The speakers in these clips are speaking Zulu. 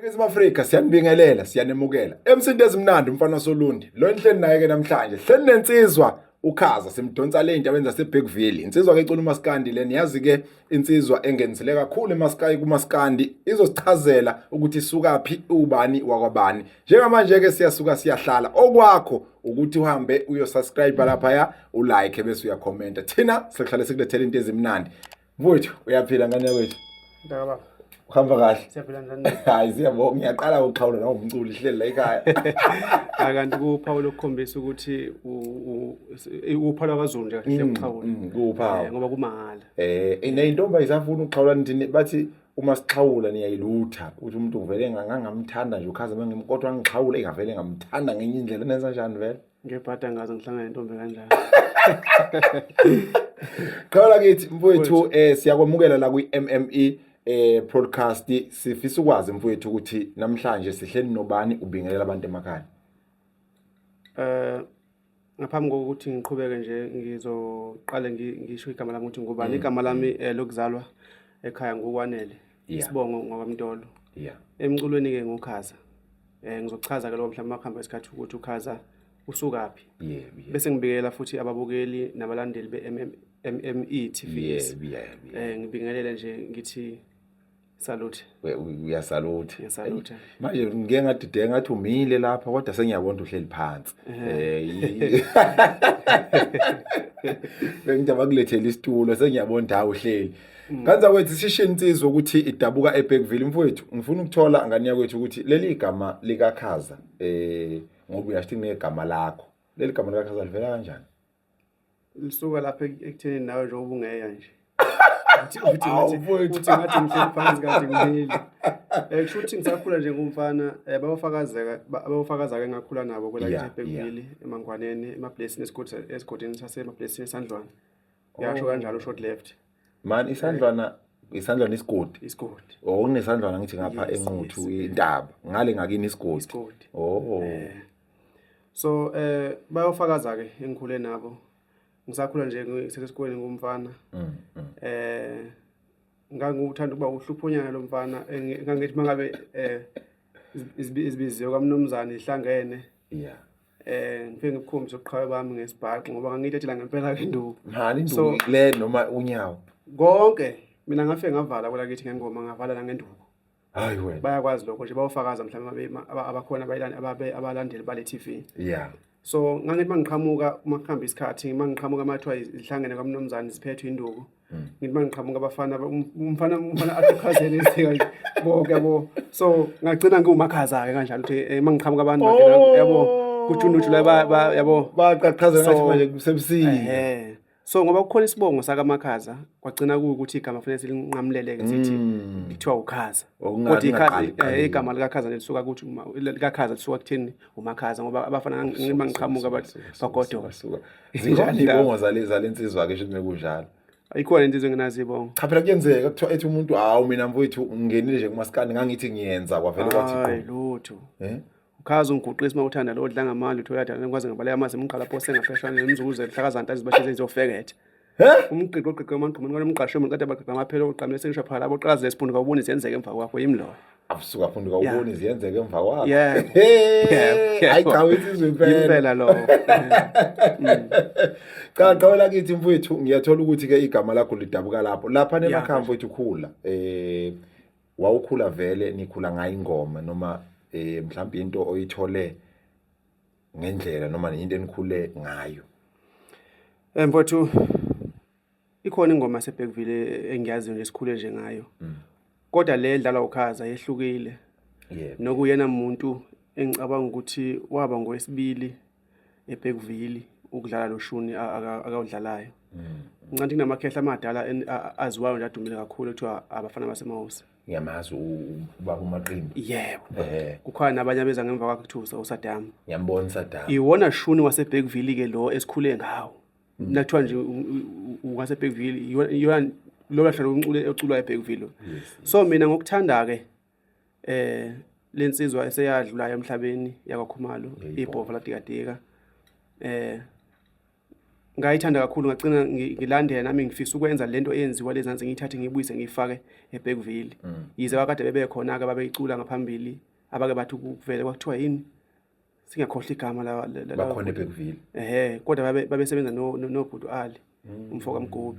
Ningizimu Afrika siyanibingelela siyanemukela. Emsinto ezimnandi umfana wasoLundi. Lo enhleni naye ke namhlanje. Hleni nensizwa uKhaza simdonsa le indaba enza seBergville. Insizwa ke icula uMaskandi le niyazi ke insizwa engenisele kakhulu emaskayi kuMaskandi izosichazela ukuthi isukaphi ubani wakwabani. Njengamanje ke siyasuka siyahlala okwakho ukuthi uhambe uyosubscribe lapha ya ulike bese uyakhomenta. Thina sihlale sikulethela into ezimnandi. Mfowethu uyaphila ngane yakwethu? Mntaka Uhamba kahle? Siyaphila njani? Hayi siyabonga ngiyaqala ukuxhawula nawe umculi hleli la ekhaya. Akanti kuwuphawu lokukhombisa ukuthi uphawu lwakaZulu nje kahle ukuxhawula. Kuwuphawu. Ngoba kumahhala. Neyintombi ayisafuni ukuxhawula nithini bathi uma sixhawula niyayilutha ukuthi umuntu uvele ngangamthanda nje ukhaza mangim kodwa ngixhawula engavele ngamthanda ngenye indlela nenza njani vele? Ngebhada ngaze ngihlangane nentombi kanjalo. Qhawula kithi mfowethu siyakwamukela la kwi MME podcast sifisa ukwazi mfowethu ukuthi namhlanje sihleli nobani ubingelela abantu emakhaya. Ngaphambi kokuthi ngiqhubeke nje ngizoqale ngisho igama lami ukuthi ngubani. Igama lami lokuzalwa ekhaya nguKwanele. Isibongo ngokwaMtolo. Emculweni ke nguKhaza. Ngizochaza ke lokho mhlawumbe makuhamba isikhathi ukuthi uKhaza usukaphi. Yebo. Bese ngibikela futhi ababukeli nabalandeli be-MME TV. Yebo. Ngibingelele nje ngithi salute. Uyasalute. Ngiyasalute. Manje ngike ngadideka ngathi umile lapha kodwa sengiyabona uhleli phansi. Bengithi abakulethele isitulo sengiyabona hawu uhleli. Kanza kwethu sisho insizwa ukuthi idabuka eBergville mfowethu ngifuna ukuthola ngane yakwethu ukuthi leli gama likaKhaza ngoba uyasho negama lakho. Leli gama likaKhaza livela kanjani? Lisuka lapha ekutheni nawe nje ubungeya nje. Uthi uthi ngathi ngihleli phansi kade ngimile. Kusho ukuthi ngisakhula nje ngumfana bayofakazeka bayofakaza ke ngakhula nabo kwelakithi eBergville eMangwaneni emablessing esigodini sasemablessing eSandlwana. Yasho kanjalo short left. Man isandlwana isandlwana isigodi. Isigodi. Oh kunesandlwana ngithi ngapha eNquthu intaba. Ngale ngakini isigodi. Isigodi. Oh. So bayofakaza ke engikhule nabo. Ngisakhula nje ngisesesikoleni ngumfana. Ngangiwuthanda ukuba uhluphonyana lo mfana ngangithi mangabe izibiziwe kwaMnumzane ihlangene. Yeah. Ngifike ngikukhombise ubuqhawe bami ngesibhaxu ngoba ngangiyithathela ngempela ke induku. Mali induku le noma unyawo. Konke mina ngafike ngavala kwelakithi ngengoma ngavala nangenduku. Hayi wena. Bayakwazi lokho nje bayofakaza mhlawumbe abakhona abalandeli bale TV. Yeah. So ngangithi mangiqhamuka uma kuhamba isikhathi mangiqhamuka amathiwa ihlangene kwaMnumzane ziphethwe induku. Ngithi mangiqhamuka abafana umfana athi ukhazele isika nje bonke yabo. So ngagcina ngiwumakhaza ke kanjalo ukuthi mangiqhamuka abantu bangena yabo kujunuju la yabo baqaqhaza ngathi manje kusebusika. So ngoba kukhona isibongo sakaMakhaza kwagcina kuwukuthi igama fanele silinqamulele ke sithi kuthiwa uKhaza. Kodwa ikhaza igama likaKhaza lisuka kuthi likaKhaza lisuka kuthini uMakhaza ngoba abafana ngiqhamuka bagodola. Zinjani ibongo zalensizwa ke shuthi mekunjalo. Ayikhona into engenazo ibongo. Cha phela kuyenzeka kuthiwa ethi umuntu hawu mina mfowethu ngingenile nje kumaskandi ngangithi ngiyenza kwavele kwathi Hayi lutho. Ukhaza ungiguqisa uma uthanda lo dla ngamandla uthola dala ngikwazi ngabaleka amazi umqala phose ngapheshana nemzuzu ehlakaza ntazi bashize izofekethe. Umgqiqo ogqiqe amagqumeni kwalo mqasho umuntu kade bagqiqa amaphelo oqamele sengisho phela labo qalaza lesiphundu kawuboni ziyenzeka emva kwakho yimi loyo. Abusuka phundu kawuboni ziyenzeka emva kwakho. Yebo. Hayi cha insizwe impela. Impela lowo. Cha qhawela kithi mfowethu ngiyathola ukuthi ke igama lakho lidabuka lapho. Lapha nemakhaya mfowethu ukhula. Wawukhula vele nikhula ngayo ingoma noma mhlawumbe into oyithole ngendlela noma into enikhule ngayo. Mfowethu ikhona ingoma yaseBergville engiyaziyo nje sikhule nje ngayo. Kodwa le edlalwa uKhaza yehlukile. Yebo. Nokuyena muntu engicabanga ukuthi waba ngowesibili eBergville ukudlala lo shuni akawudlalayo. Ngicathi kunamakhehla amadala aziwayo nje adumile kakhulu kuthiwa abafana baseMahosi. Ngiyamazi ubaba uMaqimba. Yebo. Kukhona nabanye abeza ngemva kwakhe kuthiwa uSaddam. Ngiyambona uSaddam. Iwona shuni waseBergville ke lo esikhule ngawo. Nakuthiwa nje waseBergville iyona lo hlalo umculo oculwa eBergville. So mina ngokuthanda ke lensizwa eseyadlulayo emhlabeni yakwaKhumalo ibhova ladikadika. Ngayithanda kakhulu, ngagcina ngilandela nami ngifisa ukwenza lento eyenziwa lezansi, ngiyithathe ngiyibuyise ngiyifake eBergville. Yize bakade bebekhona-ke babeyicula ngaphambili, abake bathi ukuvele kwakuthiwa yini, singakhohlwa igama Bakhona eBergville. Ehhe, kodwa babesebenza noBhuti Ali, umfo kaMgobi.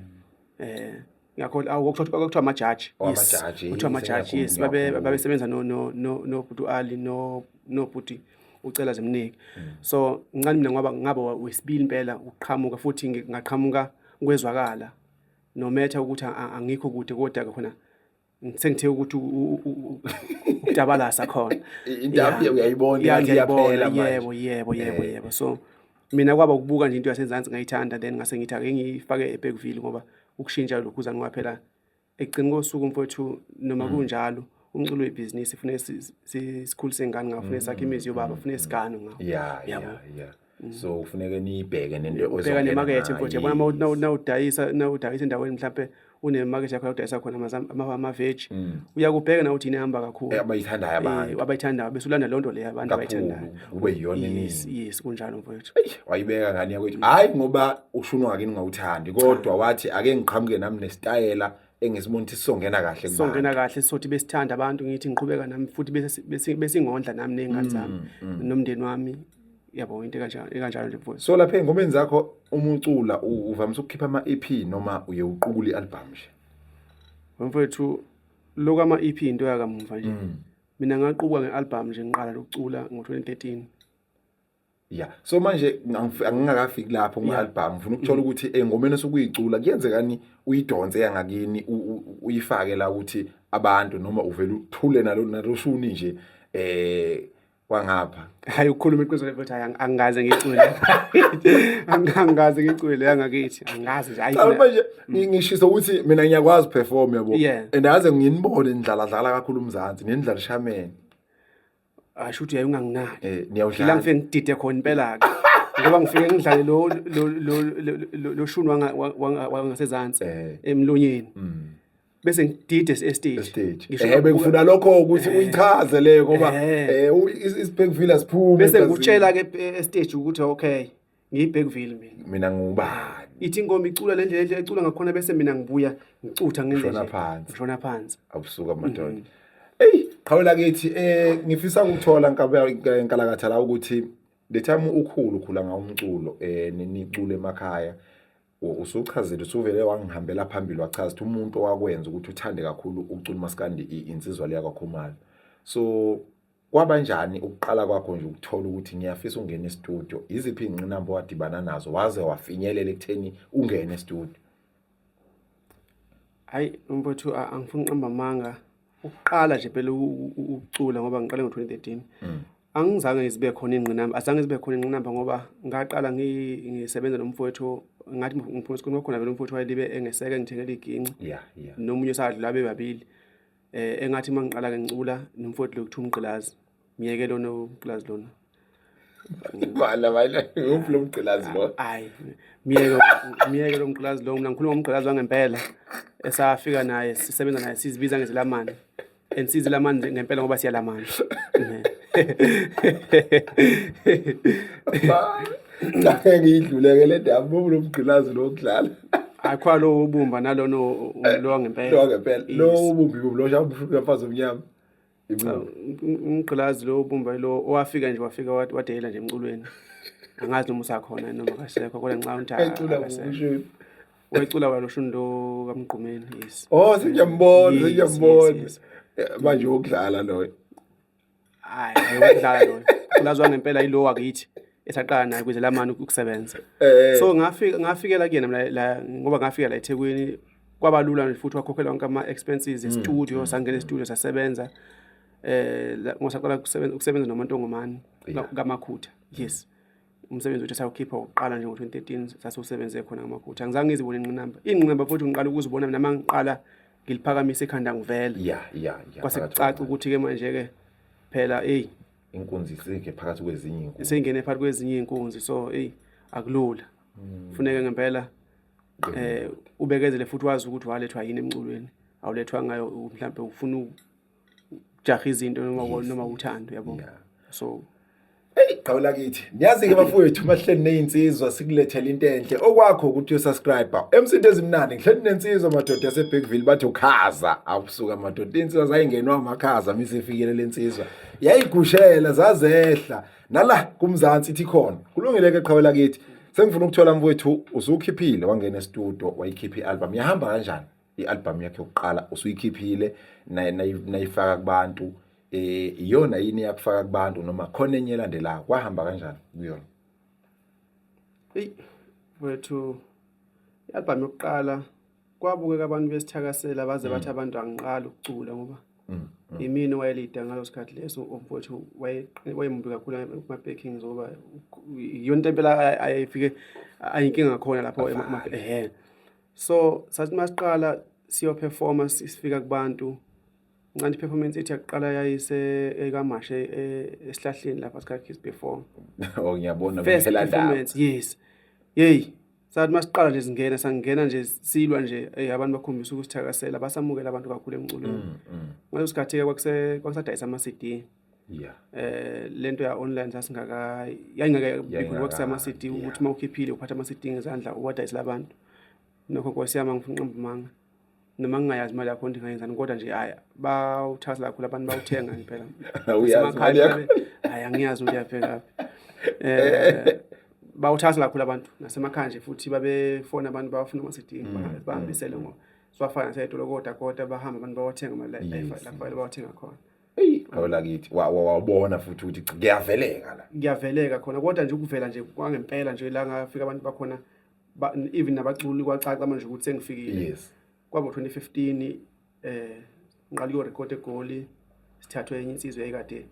Ngiyakhohlwa, awu, kwakuthiwa amajaji. Oh, Yes, amajaji, kuthiwa amajaji, yes, babesebenza noBhuti Ali, noBhuti uCela Zimniki. So ngincane mina ngoba ngaba wesibili impela ukuqhamuka, futhi ngaqhamuka kwezwakala nometha ukuthi angikho kude, kodwa ke khona sengithe ukuthi ukutabalasa khona. Indaba uyayibona, Yeah, ngathi iyaphela ngiyayibona, manje. Yebo, yebo, yebo, yebo. So mina kwaba ukubuka nje into yasenzansi ngayithanda, then ngase ngithi ake ngiyifake eBergville ngoba ukushintsha lokhu uzani ngoba phela ekugcini kosuku mfowethu noma kunjalo umculo webhizinisi kufuneka sikhulise ingane ngawo, kufuneka sakhe imizi yobaba, kufuneka sigane ngawo. Yabo. So kufuneka niyibheke nento Ubheka ozongena nemakethe ngayo. mfowethu, yabona uma nawudayisa endaweni mhlampe unemakethe yakho udayisa khona ama-veg, uyakubheka nawe ukuthi yini ehamba kakhulu. Abayithandayo abantu. Abayithandayo, bese ulanda leyo nto leyo abantu Kakhulu, abayithandayo. kube yiyona Yes, eningi. yes, kunjalo mfowethu. Eyi, wayibeka ngane yakwethu. Hhayi ngoba ushuni wakini ungawuthandi, kodwa wathi ake ngiqhamuke nami nesitayela engisibona ukuthi sizongena kahle kubantu. Sizongena kahle, sizothi besithanda abantu, ngithi ngiqhubeka nami futhi besingondla nami ney'ngane zami nomndeni wami. Yabo, into ekanjalo nje mfowethu. So lapha ey'ngomeni zakho uma ucula uvamise ukukhipha ama-EP noma uye uqukule i-album nje? Mfowethu, lokhu ama-EP into yakamuva nje. Mina ngaqubuka nge-album nje ngiqala lokucula ngo-2013. Yeah. So manje angingakafiki lapho kuma-album, ngifuna ukuthola ukuthi engomeni osukuyicula kuyenzekani uyidonse yangakini uyifake la ukuthi abantu noma uvele uthule nalo shuni nje wangapha. Hayi, ukukhuluma iqiniso mfowethu, hayi, angikaze ngicule. Angikaze ngicule yangakithi, angikaze nje. Hayi, Cha, manje ngishisa ukuthi mina ngiyakwazi perform yabo. And aze nginibone nidlala dlala kakhulu uMzansi, nindlala ishameni. Asho ukuthi unganginaki. Niyawudlala. La ngifike ngidide khona impela ke. Ngoba ngifike ngidlale lo shuni wangasezansi emlonyeni. Bese ngidide estage. Estage. Ngisho ngabuka Bengifuna lokho ukuthi uyichaze leyo ngoba isiBergville asiphume Bese egazini. ngikutshela ke estage ukuthi okay, ngiyiBergville mina. Mina ngubani? Ithi ingoma icula le ndlela ecula ngakhona, bese mina ngibuya ngicutha ngenze Ngishona nje. phansi. Ngishona phansi. Awusuka madoda. Ey, qhawela kithi ngifisa ukuthola nkalakatha la ukuthi the time ukhulu ukhula ngawo umculo nicule emakhaya, usuchazile, usuvele wangihambela phambili wachaza ukuthi umuntu owakwenza ukuthi uthande kakhulu ukucula umaskandi insizwa leya kwaKhumalo. So kwabanjani ukuqala kwakho nje ukuthola ukuthi ngiyafisa ungena e-studio? Iziphi ingqinamba owadibana nazo waze wafinyelela ekutheni ungene e-studio? Hayi mfowethu, angifuni uqamba amanga. Ukuqala nje phela ukucula ngoba ngiqale ngo-2013. Angizange ngizibe khona ingqinamba, azange zibe khona ingqinamba ngoba ngaqala ngisebenza nomfowethu, ngathi ngiphuma esikoleni kwakhona vele umfowethu wayelibe engeseke ngithengele iginci. Nomunye osadlula bebabili. Engathi uma ngiqala ke ngicula nomfowethu lo kuthiwa umgqilazi. Ngiyeke lona umgqilazi lona. Bala bala, uphi lo mgqilazi lo? Hayi, miyeke lo mgqilazi lo, mina ngikhuluma ngomgqilazi wangempela. Esafika naye sisebenza naye sizibiza ngezilamane. And sizilamane ngempela ngoba siyalamana. Cha, ngiyidluleke le ndaba, uphi lo mgqilazi lo okudlala? Hayi, khona lo ubumba nalona lo wangempela. Lo wangempela. Lo Yes. ubumbi lo shaya umfazi omnyama. Cha, umgqilazi lo ubumba lo owafika nje wafika wadela nje emculweni. Angazi noma usakhona noma akasekho, kodwa ngicabanga ukuthi Ecula akasekho. ngokushuni. Wayecula wena ushuni lo kaMgqumeni, yes. Oh, sengiyambona, Yes, sengiyambona. yes, yes. Manje ukudlala loyo. Hayi, hayi ukudlala loyo. Umgqilazi wangempela yilo wakithi esaqala naye kwizelamani ukusebenza. So ngafikela kuyena mina la, ngoba ngafika la eThekwini kwabalula nje futhi wakhokhela wonke ama expenses e-studio, sangena e-studio sasebenza. Ngosaqala ukusebenza noMantongomane kaMakhutha. Yes. Umsebenzi wethu sawukhipha uqala nje ngo-2013 sasiwusebenze khona kaMakhutha. Angizange ngizibone ingqinamba. Ingqinamba futhi ngiqala ukuzibona mina mangiqala ngiliphakamisa ikhanda ngivele. Kwase Phakathi kucaca kwabantu. ukuthi ke manje ke phela hey inkunzi isike phakathi kwezinye inkunzi. Seyingene phakathi kwezinye inkunzi, so hey akulula. Kufuneka ngempela ubekezele futhi wazi ukuthi walethwa yini emculweni. Awulethwa ngayo mhlambe ufuna ukujaha izinto noma uthando, yabo. So Hey, qhawe lakithi. Niyazi-ke bafowethu mahleli neyinsizwa sikulethela into enhle. Okwakho ukuthi uyosubscribe. Emsindi ezimnandi ngihleli nensizwa madoda yaseBergville bathi ukhaza. Awusuka madoda insizwa zayingenwa amakhaza misifikile lensizwa. Yayigushela zazehla. Nala kumzansi ithi khona. Kulungile ke qhawe lakithi. Sengifuna ukuthola mfowethu usukhiphile wangena e-studio wayikhipha i-album. Yahamba kanjani? I-album yakhe yokuqala usuyikhiphile nayifaka kubantu. Iyona yini yakufaka kubantu noma khona enye elandelayo kwahamba kanjani kuyona? Eyi wethu, i-album yokuqala kwabukeka abantu besithakasela baze bathi abantu angiqali ukucula ngoba imina owayelida ngalo sikhathi leso. Umfowethu wayemubi kakhulu kuma-backings ngoba iyona into impela ayefike ayinkinga khona lapho ehhe. So sathi masiqala siyoperforma sifika kubantu ncane i-performance ethi yakuqala yayise ekaMashe esihlahleni lapha sikhathi before. Oh ngiyabona. First performance, yes. Yey, sathi masiqala nje singena sangena nje silwa nje, hey, abantu bakhombisa ukusithakasela, basamukela abantu kakhulu emculweni. Ngaleso sikhathi-ke kwakusadayisa ama-CD. Lento ya online sasingaka yayingeke bikho, kwakusama ama-CD ukuthi uma ukhiphile uphatha ama-CD ngezandla uwadayisela abantu. Nokho Nkosi yami angifuni uqamba amanga. Noma ngingayazi imali yakho ndingayenzani kodwa nje hayi bawuthakasela kakhulu abantu bawuthenga ngempela. Uyazi imali yakho? Hayi angiyazi ukuthi yabhekaphi. Bawuthakasela kakhulu abantu nasemakhaya nje futhi babefona abantu bawafuna ama-CD bahambisele ngoba siwafaka nasey'tolo kodwa kodwa bahamba abantu bawathenga lapho bawathenga khona. Eyi qhawe lakithi wawabona futhi ukuthi kuyaveleka la. Kuyaveleka khona kodwa nje ukuvela nje kwangempela nje la ngafika abantu bakhona even nabaculi kwacaca manje ukuthi sengifikile. Kwaba 2015 ngiqala ukuyorekhoda eGoli, sithathwe enye insizwa eyayikade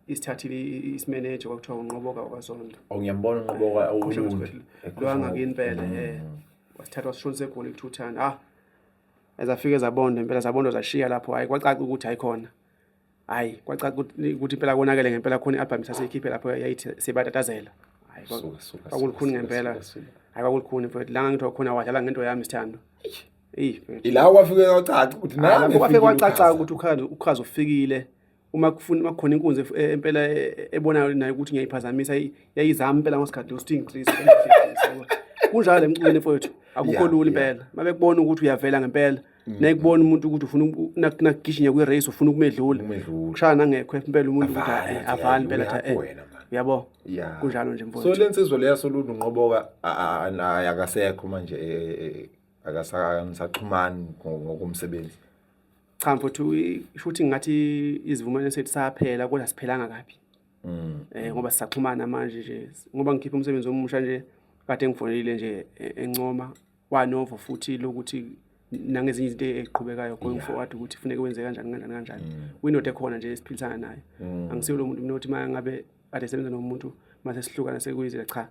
isithathile isimeneja kwakuthiwa uNqoboka wakwaZondo. Oh ngiyambona uNqoboka owundi. Lo angakini impela wasithatha wasishonisa eGoli kuthuthana. Ah ezafike zabonda impela zabonda zashiya lapho, hayi kwacaca ukuthi hayi khona. Hayi kwacaca ukuthi impela konakele ngempela khona i-album saseyikhiphe lapho yayithi sibatatazela. Hayi kwakulukhuni ngempela. Hayi kwakulukhuni mfowethu, la ngangithiwa khona wadlala ngento yami sithando. Eyi mfowethu. Ila kwafike kwacaca ukuthi nami kwafike kwacaca ukuthi ukhazi ufikile. Uma kufuna uma kukhona inkunzi empela ebonayo nayo ukuthi ngiyayiphazamisa yayizama impela ngosikhathi ukuthi ngicrease. Kunjalo emculweni mfowethu, akukho lula impela. Mabekubona ukuthi uyavela ngempela, nayikubona umuntu ukuthi ufuna nakugijinywa kwi-race ufuna ukumedlula. Kushaya nangekho impela umuntu ukuthi avale impela uyabo. Kunjalo nje mfowethu. So lensizwa leya soluntu Nqoboka akasekho manje, akasaxhumani ngokomsebenzi. Cha mfowethu, shuthi ngathi izivumelwano sethu saphela kodwa siphelanga kabi. Ngoba sisaxhumana manje nje ngoba ngikhipha umsebenzi omusha nje kade ngifonelile nje encoma wanovo futhi lokuthi nangezinye izinto eziqhubekayo going forward ukuthi kufuneka wenze kanjani kanjani kanjani. Uyindoda ekhona nje esiphilisana nayo. Angisiyo lo muntu mina othi uma ngabe kade sebenza nomuntu mase sihlukana sekuyizile, cha.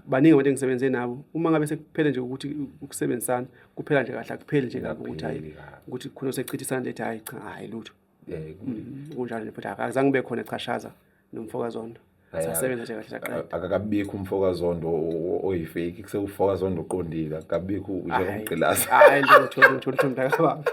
Baningi abantu engisebenze nabo uma ngabe sekuphele nje ukuthi ukusebenzisana kuphela nje kahle, akupheli nje kabi ukuthi hayi ukuthi khona osechitha isandla ethi hayi cha hayi lutho. Kunjalo nje futhi akazange kube khona echashaza nomfokaZondo. Sasebenza nje kahle saqeda. Akakabikho umfokaZondo oyifake, kusewufokaZondo oqondile, akakabikho njengomgqilaza. Hayi lutho lutho lutho mntakababa.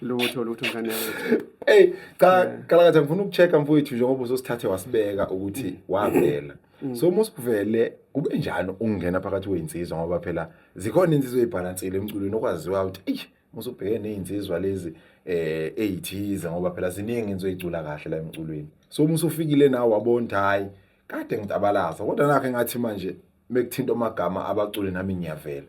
Lutho lutho mngane wethu. Hey cha Kalakatha, ngifuna ukuchecka mfowethu njengoba usosithathe wasibeka ukuthi wavela. So uma usuvele kube njani ungena phakathi kwezinsizwa, ngoba phela zikhona insizwa ezibhalansile emculweni okwaziwa ukuthi eyi musubheke nezinsizwa lezi ezithize, ngoba phela ziningi insizwa ezicula kahle la emculweni. So uma usufikile nawe wabona ukuthi hayi kade ngitabalaza kodwa nakho engathi manje mekuthinta amagama abaculi nami ngiyavela.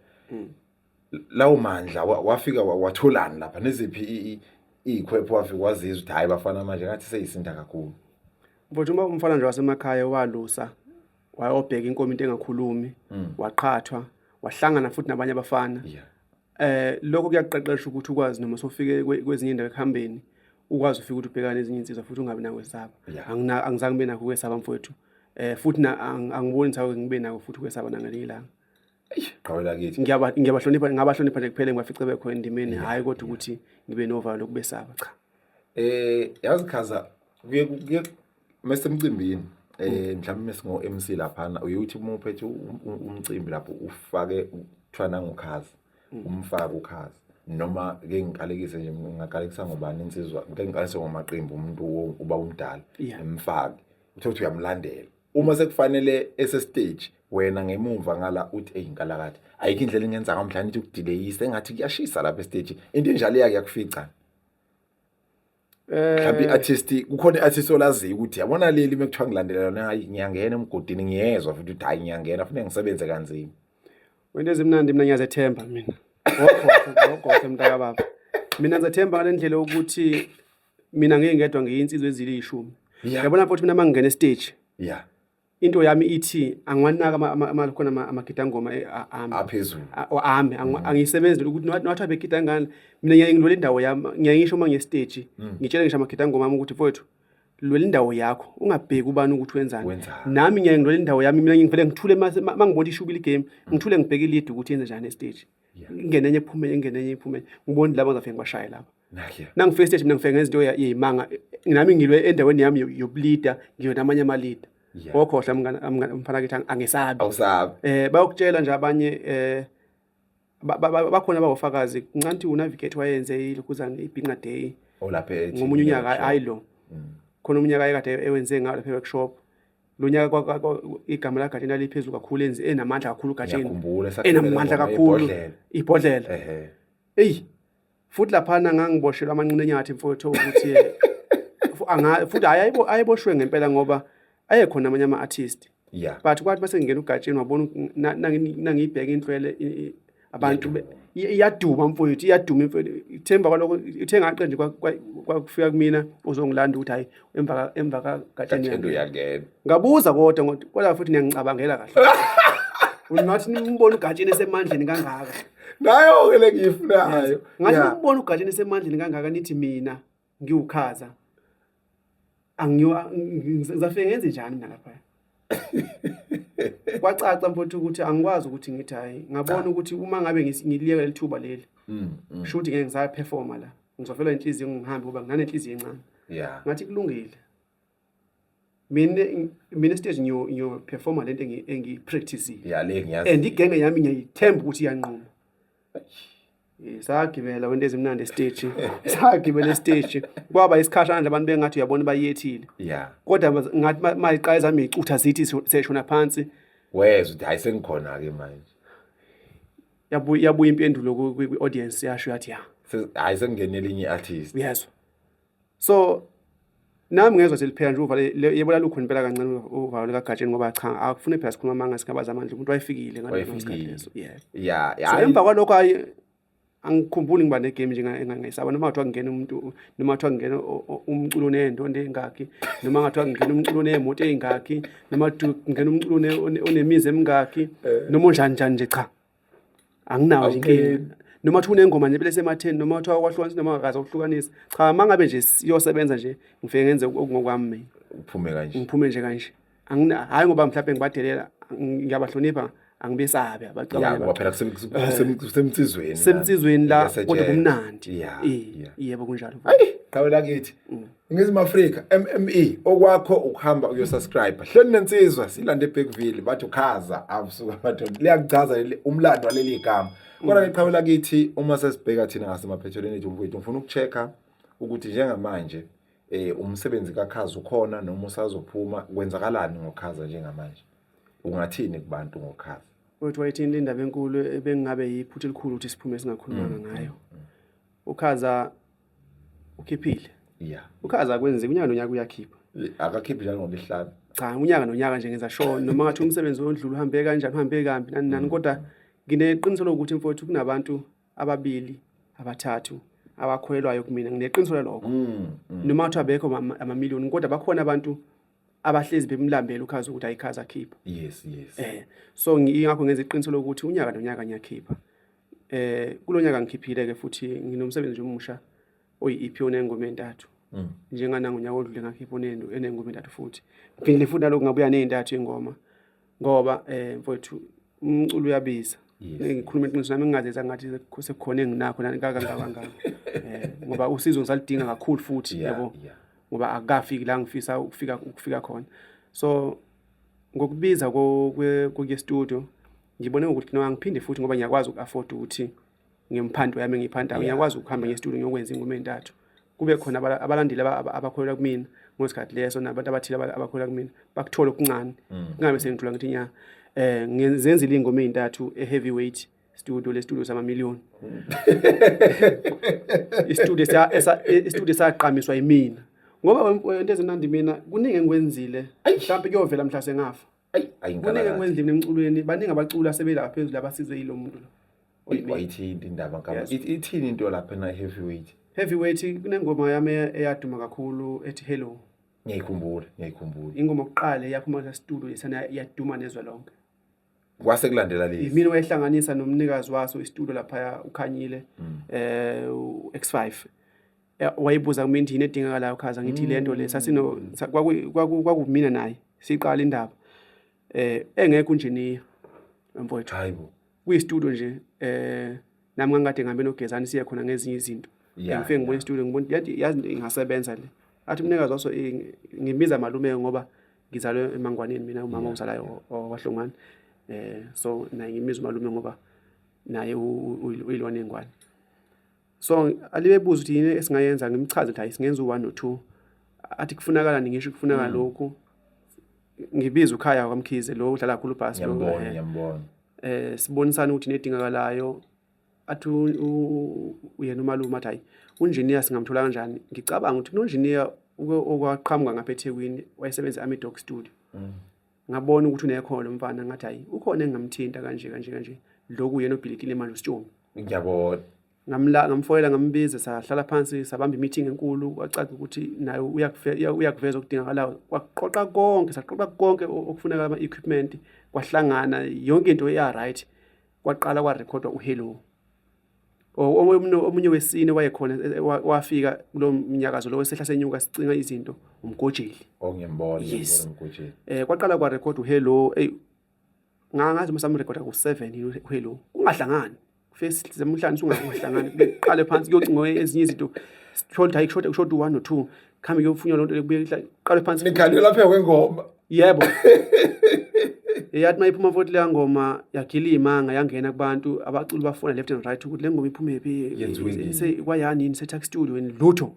Lawo mandla wafika watholani lapha, neziphi izikhwepho wafika wazizwa ukuthi hayi bafana manje ngathi seyisinda kakhulu? Mfowethu, uma umfana nje wasemakhaya walusa wayobheka inkomo into engakhulumi, waqhathwa wahlangana futhi nabanye abafana, lokho kuyaqeqesha ukuthi ukwazi noma sofike kwezinye indawo ekuhambeni ukwazi ufike ukuthi ubhekane nezinye insizwa futhi ungabi nakwesaba. Angizange ngibe nakho ukwesaba mfowethu, futhi angiboni sawe ngibe nako futhi ukwesaba nangelinye ilanga. Qhawe lakithi. Ngiyabahlonipha, ngabahlonipha nje kuphela ngibafice bekhona endimeni, hhayi kodwa ukuthi ngibe novalo lokubesaba, cha. Yazi Khaza, kuye kuye mesemcimbini mhlawumbe mesingo MC laphana uye uthi uma uphethe umcimbi lapho ufake kuthiwa nangukhaza, umfake ukhaza. Noma ke ngiqalekise nje, ngingakalekisa ngobani insizwa, ngike ngiqalise ngomaqembu umuntu uba umdala emfake, uthole ukuthi uyamlandela. Uma sekufanele ese-stage wena ngemumva ngala uthi eyi nkalakatha, ayikho indlela engenza ngayo mhlawumbe ithi ukudileyisa engathi kuyashisa lapha esiteji. Into enjalo iyake yakufica. Mhlawumbe i-artist, kukhona i-artist olaziyo ukuthi yabona leli uma kuthiwa ngilandela lona, hayi ngiyangena emgodini, ngiyezwa futhi ukuthi hayi ngiyangena, funeka ngisebenze kanzima. Wento ezimnandi mina ngiyazethemba mina. Ngokhohle, ngokhohle mntaka baba. Mina ngizethemba ngale ndlela yokuthi mina ngingedwa ngiyinsizwa ezilishumi. Yabona futhi mina mangingena estage. Into yami ithi angiwanaka khona amagidangoma ami aphezulu ami angiyisebenzi ukuthi nowathi abegida ngani, mina ngiyaye ngilwele indawo yami, ngiyaye ngisho uma ngiye-stage ngitshele ngisho amagidangoma ami ukuthi mfowethu lwela indawo yakho, ungabheki ubani ukuthi wenzani. Nami ngiyaye ngilwele indawo yami, mina ngivele ngithule uma ngibona ishubile igame, ngithule ngibheke ilidi ukuthi yenze njani estage, ingene enye iphume, ingene enye iphume, ngibone laba ngizofike ngibashaye laba. Nangifika estage mina ngifike ngenza into yeyimanga, nami ngilwe endaweni yami yobulida, ngiyo namanye amalida. Wokhohlwa mngani, mfana kithi, angesabi. Awusabi. Bayokutshela nje abanye, bakhona abawofakazi ncanti uNavigate wayenze ilokhuzana ibhinqa day olapha ngomunye unyaka, hayi lo khona umnyaka ayekade ewenze ngawo lapha e-workshop. Lo nyaka igama laGatsheni laliphezulu kakhulu, enzi enamandla kakhulu uGatsheni, enamandla kakhulu ibhodlela. Eyi futhi laphana ngangiboshelwa amanqina enyathi mfowethu ukuthi anga futhi hayi ayeboshwe ngempela ngoba ayekhona amanye ama-artist. But kwathi bese ngingena uGatsheni wabona nangiyibheka inhlwele abantu iyaduma mfowethu, iyaduma mfowethu. Ithemba kwaloko ithe ngaqe nje kwakufika kumina uzongilanda ukuthi hayi emva kaGatsheni uyangena. Ngabuza kodwa kodwa futhi niyangicabangela kahle. Ungathi nimbona uGatsheni esemandleni kangaka. Nayo ke lengiyifunayo. Ngathi nimbona uGatsheni esemandleni kangaka nithi mina ngiwukhaza. Angiyo ngizafike ngenze njani mina lapha? Kwacaca mfowethu ukuthi angikwazi ukuthi ngithi hayi, ngabona ukuthi uma ngabe ngiliyeka leli thuba leli, kusho ukuthi ngeke ngisaperforma la, ngizofelwa inhliziyo ngihambe ngoba nginanenhliziyo encane. Ngathi kulungile, mina stage ngiyo performa lento engiyipracticeile. Yeah, le ngiyazi. And igenge yami ngiyayithemba ukuthi iyanquma. Sagibela wento ezimnandi estage, sagibela estage, kwaba isikhashana nje abantu bengathi uyabona bayethile. Kodwa ngathi mayiqala zami icutha zithi seshona phansi. Wezwa ukuthi hayi sengikhona ke manje. Yabuya impendulo kwi audience yasho yathi ya. Hayi sengingene elinye artist. Uyezwa. So nami ngezwa seliphela nje uvalo, yebo lalukhona impela kancane uvalo likaGatsheni ngoba cha akufune phela sikhuluma amanga singabazi amandla, umuntu wayefikile ngaleso sikhathi leso. Yeah. So emva kwalokho hayi angikhumbuli ngiba negame nje engangayisaba, noma ngathiwa kungena umuntu, noma ngathiwa kungena umculo oney'ndondo ey'ngakhi, noma ngathiwa kungena umculo oney'moto ey'ngakhi, noma kungena umculo onemizi emingakhi, noma onjani njani nje, cha anginawo nje inkinga. Noma kuthiwa unengoma nje phela esematheni, noma kuthiwa kwahlukanisa noma ngakaze ukuhlukanisa, cha uma ngabe nje siyosebenza nje ngifike ngenze okungokwami mina. Uphume kanje. Ngiphume nje kanje. Hhayi ngoba mhlawumbe ngibadelela, ngiyabahlonipha, angibesabi abacabanga. Ngoba phela kusemsizweni. Semsizweni la kodwa kumnandi. Yebo kunjalo. Hayi, qhawe lakithi. Ningizimu Afrika MME okwakho ukuhamba uyosubscribe. Hleli nensizwa silande eBergville bathi ukhaza abusuka madoda. Liyakuchaza leli umlando waleli gama. Kodwa ke qhawe lakithi uma sesibheka thina ngasemaphethelweni ethu mfowethu ngifuna ukuchecka ukuthi njengamanje umsebenzi kaKhaza ukhona noma usazophuma, kwenzakalani ngoKhaza njengamanje? Ungathini kubantu ngoKhaza? Mfowethu wayethini indaba enkulu ebengabe yiphutha elikhulu ukuthi siphume singakhulumanga ngayo. UKhaza ukhiphile. UKhaza akwenzeki unyaka nonyaka uyakhipha. Akakhiphi njalo ngolihlanu. Cha, unyaka nonyaka nje ngenza sure noma ngathi umsebenzi ondlula uhambe kanjani, uhambe kambi nani nani, kodwa ngineqiniso lokuthi mfowethu kunabantu ababili abathathu abakholelwayo kumina, ngineqiniso lalokho. Noma kuthiwa abekho amamiliyoni, kodwa bakhona abantu abahlezi bemlambela uKhaza ukuthi ayikhaza akhipha. Yes, yes. So ingakho ngenza iqiniso lokuthi unyaka nonyaka ngiyakhipha. Kulonyaka ngikhiphile ke futhi nginomsebenzi nje omusha oyi-EP onengoma entathu. Njengana ngonyaka odlule ngakhipha onengoma entathu futhi. Ngiphindile futhi nalokhu ngabuya nezintathu ingoma ngoba mfowethu umculo uyabiza. Ngikhuluma iqiniso nami ngingazenza ngathi sekukhona enginakho nani kangaka kangaka. Ngoba usizo ngisalidinga kakhulu futhi yabo. Ngoba akukafiki la ngifisa ukufika khona. So ngokubiza kokuya studio ngibone ukuthi no angiphinde futhi ngoba ngiyakwazi uku-afford ukuthi Ngemphanto yami engiyiphantayo ngiyakwazi ukuhamba nge-studio ngiyokwenza ingoma ey'ntathu, kube khona abalandeli abakholelwa kumina ngesikhathi leso, nabantu abathile abakholelwa kumina bakuthole okuncane. Kungabe sengithula ngithi nya ngizenzile iy'ngoma ey'ntathu e-Heavyweight Studio, le studio samamiliyoni, istudio istudio saqhamiswa yimina ngoba into ezimnandi mina kuningi engikwenzile, mhlawumbe kuyovela mhla sengafa. Ayi, ayi. Kuningi engikwenzile mina emculweni, baningi abaculi asebelapha phezulu abasizwe yilo muntu lo oyimina. Wayithinta indaba nkaba. Yes. Ithini into lapha na Heavyweight? Heavyweight kunengoma yami eyaduma kakhulu ethi Hello. Ngiyayikhumbula, ngiyayikhumbula. Ingoma yokuqala eyaphuma kula studio lesana yaduma nezwe lonke. Kwase kulandela lezi. Yimina wayehlanganisa nomnikazi waso istudio laphaya uKhanyile, u-X5. Wayibuza kumina ukuthi yini edingakalayo Khaza, ngithi le nto le sasino kwakumina naye siqala indaba. Engekho unjiniya mfowethu. Hayibo. Kuyi-studio nje, nami ngangikade ngihambe noGezani siye khona ngezinye izinto. Ngifike ngibona istudio, ngibona yathi yazi ingasebenza le. Athi umnikazi waso, ngimbiza malume ngoba ngizalwe emangwaneni mina, umama ongizalayo owahlongwane. So naye ngimbiza umalume ngoba naye uyilwane engwane. So alibebuza ukuthi yini esingayenza, ngimchaze ukuthi hayi singenza u-1 no-2. Athi kufunakalani, ngisho kufuneka lokhu. Ngibiza uKhaya kwaMkhize lo udlala kakhulu ubhasi lo. Ngiyambona, ngiyambona. Sibonisane ukuthi nedingakalayo. Athi uyena umalume athi hayi unjiniya singamthola kanjani. Ngicabanga ukuthi kunonjiniya okwaqhamuka ngapha eThekwini wayesebenza e-Army Dog Studio. Ngabona ukuthi unekhono lo mfana, ngathi hayi ukhona engingamthinta kanje kanje kanje. Lokhu uyena obhilikile manje uSitshomi. Ngiyabona. Ngamfonela ngambiza, sahlala phansi sabamba i-meeting enkulu, kwacaca ukuthi naye uyakuveza okudingakalayo. Kwaqoqa konke, saqoqa konke okufuneka ama-equipment, kwahlangana yonke into ya right. Kwaqala kwarekhodwa uHello. Omunye wesine wayekhona, wafika kulo mnyakazo lo esehla senyuka sicinga izinto, uMgojeli. Oh, ngiyambona, Yes. ngiyambona uMgojeli. Kwaqala kwarekhodwa uHello, ey ngazi uma samrekhoda ku-7 yini uHello. Kungahlangani. Kufike sizame uhlanganise ungahlangani. Kuqale phansi kuyocingwa ezinye izinto. Sithole ukuthi hayi kushoda u-1 no-2. Khambe kuyofunyanwa lonto lekubuye kuqale phansi. Nikhalwe lapha kwengoma. Yebo. Yathi mayiphuma futhi leya ngoma yagila imanga yangena kubantu, abaculi bafona left and right ukuthi le ngoma iphume phi, Yenziwe yini? Kwayani yini se-Tuck Studio yini lutho.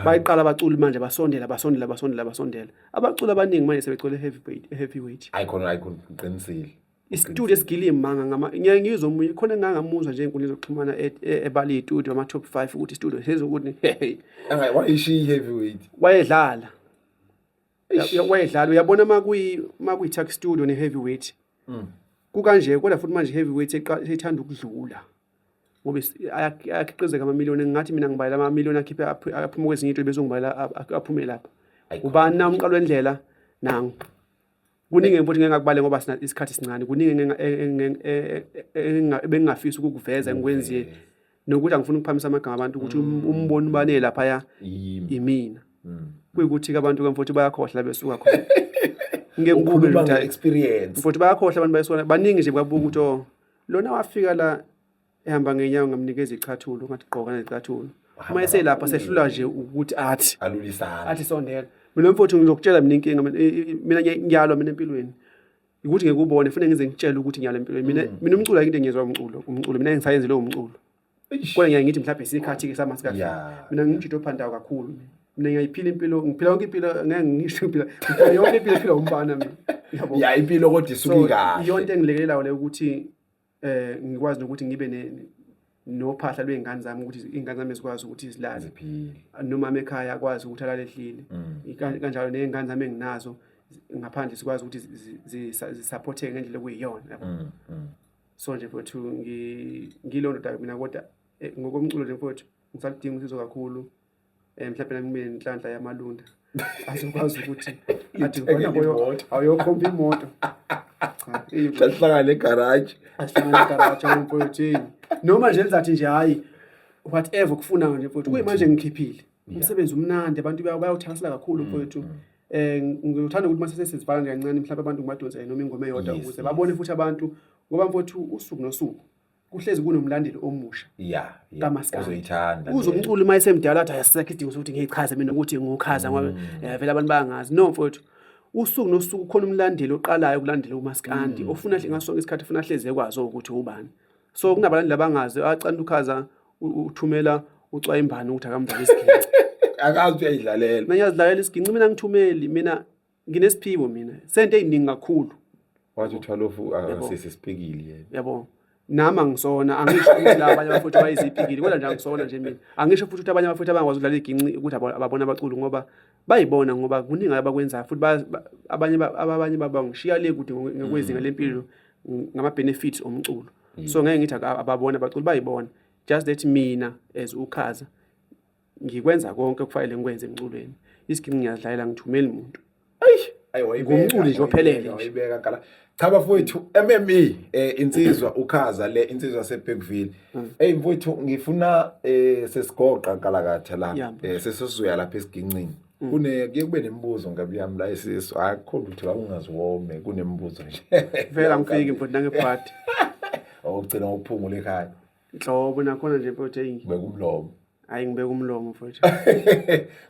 Bayiqala abaculi manje basondela basondela basondela basondela. Abaculi abaningi manje sebecule Heavyweight, Heavyweight. Hayi khona, hayi khona uqinisile. Istudio esigila imanga ngama ngiyaye ngizwe omunye khona engangamuzwa nje enkundleni zokuxhumana ebala iy'studio ama top 5 ukuthi istudio sezokuthi hey. Angayi wayishiya Heavyweight. Wayedlala. Wayedlala uyabona makuyi Tuck Studio ne Heavyweight. Kukanje kodwa futhi manje Heavyweight seyithanda ukudlula. Ngoba ayakhiqizeka amamiliyoni, ngathi mina ngibayela amamiliyoni akhiphe aphuma kwezinye into bese ngibayela aphume lapha. Ubani na umqalo wendlela nangu. Kuningi futhi ngeke ngakubale ngoba sina isikhathi sincane, kuningi ebengingafisa ukukuveza engikwenziye nokuthi angifuni ukuphamisa amagama abantu ukuthi umboni bane lapha imina. Kuyikuthi ke abantu ke mfowethu bayakhohlwa la besuka khona. Ngeke ngibuke Ukhuluma nje ukuthi nge-experience. Mfowethu bayakhohlwa abantu bayisuka baningi nje babuka ukuthi oh lona wafika la ehamba ngenyawo ngamnikeza ichathulo ngathi gqoka nezicathulo. Uma eselapha sehlula nje ukuthi athi alulisana. Athi sondela. Mina mfowethu ngizokutshela mina inkinga mina ngiyalwa mina empilweni. Ukuthi ngeke ubone kufanele ngize ngikutshele ukuthi ngiyalwa empilweni. Mina mina umculo ayikho into engiyezwa umculo, umculo mina ngisayenze lo umculo. Kodwa ngiyaye ngithi mhlawumbe isikhathi ke samasikhathi. Mina ngimjito ophandayo kakhulu mina. Mina ngiyayiphila impilo, ngiphila yonke impilo, ngeke ngisho ngiphila. Ngiphila yonke impilo ephilwa umfana mina. Yabo. Ya impilo kodwa isuke So, kahle. Iyonto engilekelelayo le ukuthi ngikwazi nokuthi ngibe nophahla lwey'ngane zami ukuthi iy'ngane zami zikwazi ukuthi zilale. Ziphile. Nomama ekhaya akwazi ukuthi alale ehlile. Kanjalo ney'ngane zami enginazo ngaphandle sikwazi ukuthi zisupporteke ngendlela okuyiyona, yabo. So nje mfowethu ngilo ndoda mina kodwa ngokomculo nje mfowethu ngisaludinga usizo kakhulu. Mhlawumbe nami ngibe nenhlanhla yamalunda. Azokwazi ukuthi athi Ithenge ngibona imoto. awuyokhomba imoto. Cha, Sihlangane egarage. Asihlangane egarage mfowethu. Hey. Noma nje lizathi nje hayi whatever okufunayo nje mfowethu. Kuyimanje ngikhiphile. Umsebenzi umnandi, abantu bayawuthakasela kakhulu mfowethu. Ngithanda ukuthi mase sesivala nje kancane mhlawumbe abantu ngibadonsele noma ingoma eyodwa ukuze babone futhi abantu ngoba mfowethu usuku nosuku kuhlezi kunomlandeli omusha. KaMaskandi. Uzoyithanda Uze le. umculi uma esemdala athi asisekho isidingo sokuthi ngiyichaze mina ukuthi ngiwukhaza ngoba, vele abantu bayangazi. No mfowethu, usuku nosuku khona umlandeli oqalayo ukulandela uMaskandi, ofuna ngaso sonke isikhathi ufuna ahlezi ekwazi ukuthi ubani. So kunabalandeli abangazi acanda ukhaza uthumela ucwayimbane ukuthi akamdlala isiginci. Akazi uyayidlalela. Mina ngiyazidlalela isiginci, mina ngithumeli, mina nginesiphiwo mina. Sento eziningi kakhulu. Wathi uthwalofu akasisi sipikili yena. Yabo. Nami angisona, angisho ukuthi la abanye abafowethu bayizipikili, kodwa nje angisona nje mina. Angisho futhi ukuthi abanye abafowethu abangakwazi ukudlala iginci ukuthi ababona abaculi ngoba bayibona ngoba kuningi abakwenzayo futhi abanye abanye babangishiya le kude ngokwezinga lempilo ngama benefits omculo. So ngeke ngithi ababona abaculi bayibona. Just that mina as uKhaza ngikwenza konke okufanele ngikwenze emculweni. Isiginci ngiyazidlalela ngithumeli muntu. Ayi Ngumculi nje ophelele nje. Wayibeka kala. Cha bafowethu MME insizwa uKhaza le insizwa yaseBergville. Hey mfowethu ngifuna sesigoqa nkalakatha la sesizoya lapha esigincini. Kune kuye kube nemibuzo ngabe yami la esisu akukho lutho la ungaziwome kunemibuzo nje. Vele angifiki mfowethu nangebhadi. Awugcina ngokuphumula ekhaya. Nhlobo nakhona nje mfowethu hey. Beka umlomo. Hayi ngibeka umlomo mfowethu.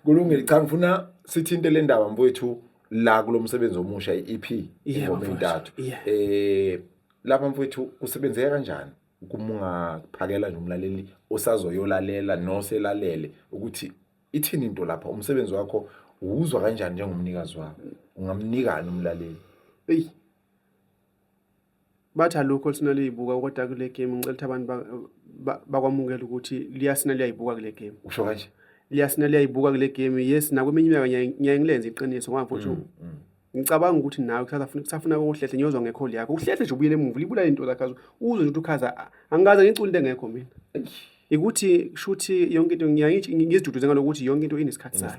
Kulungile cha ngifuna sithinte le ndaba mfowethu la kulomsebenzi omusha i-EP ingoma entathu. Lapha mfowethu kusebenzeka kanjani? Kuma ungaphakela nje umlaleli osazoyolalela noselalele ukuthi ithini into lapha umsebenzi wakho uwuzwa kanjani njengomnikazi wawo? Ungamnikani umlaleli? Ey. Bathi alukho olusina liyibuka kodwa kule game ngicela ukuthi abantu bakwamukele ukuthi liyasina liyayibuka kule game. Usho kanje? Liyasina liyayibuka kule game. Yes, nakweminye iminyaka ngiyaye ngilenze iqiniso ngoba mfowethu ngicabanga ukuthi nawe kusafuna ukuhlehle ngiyozwa ngekholi yakho. Uhlehle nje ubuyele emuva libulale into zakho uzwe nje ukuthi ukhaza angikaze ngicule into engekho mina. Ikuthi shuthi yonke into ngiziduduze ngalokuthi yonke into inesikhathi sayo.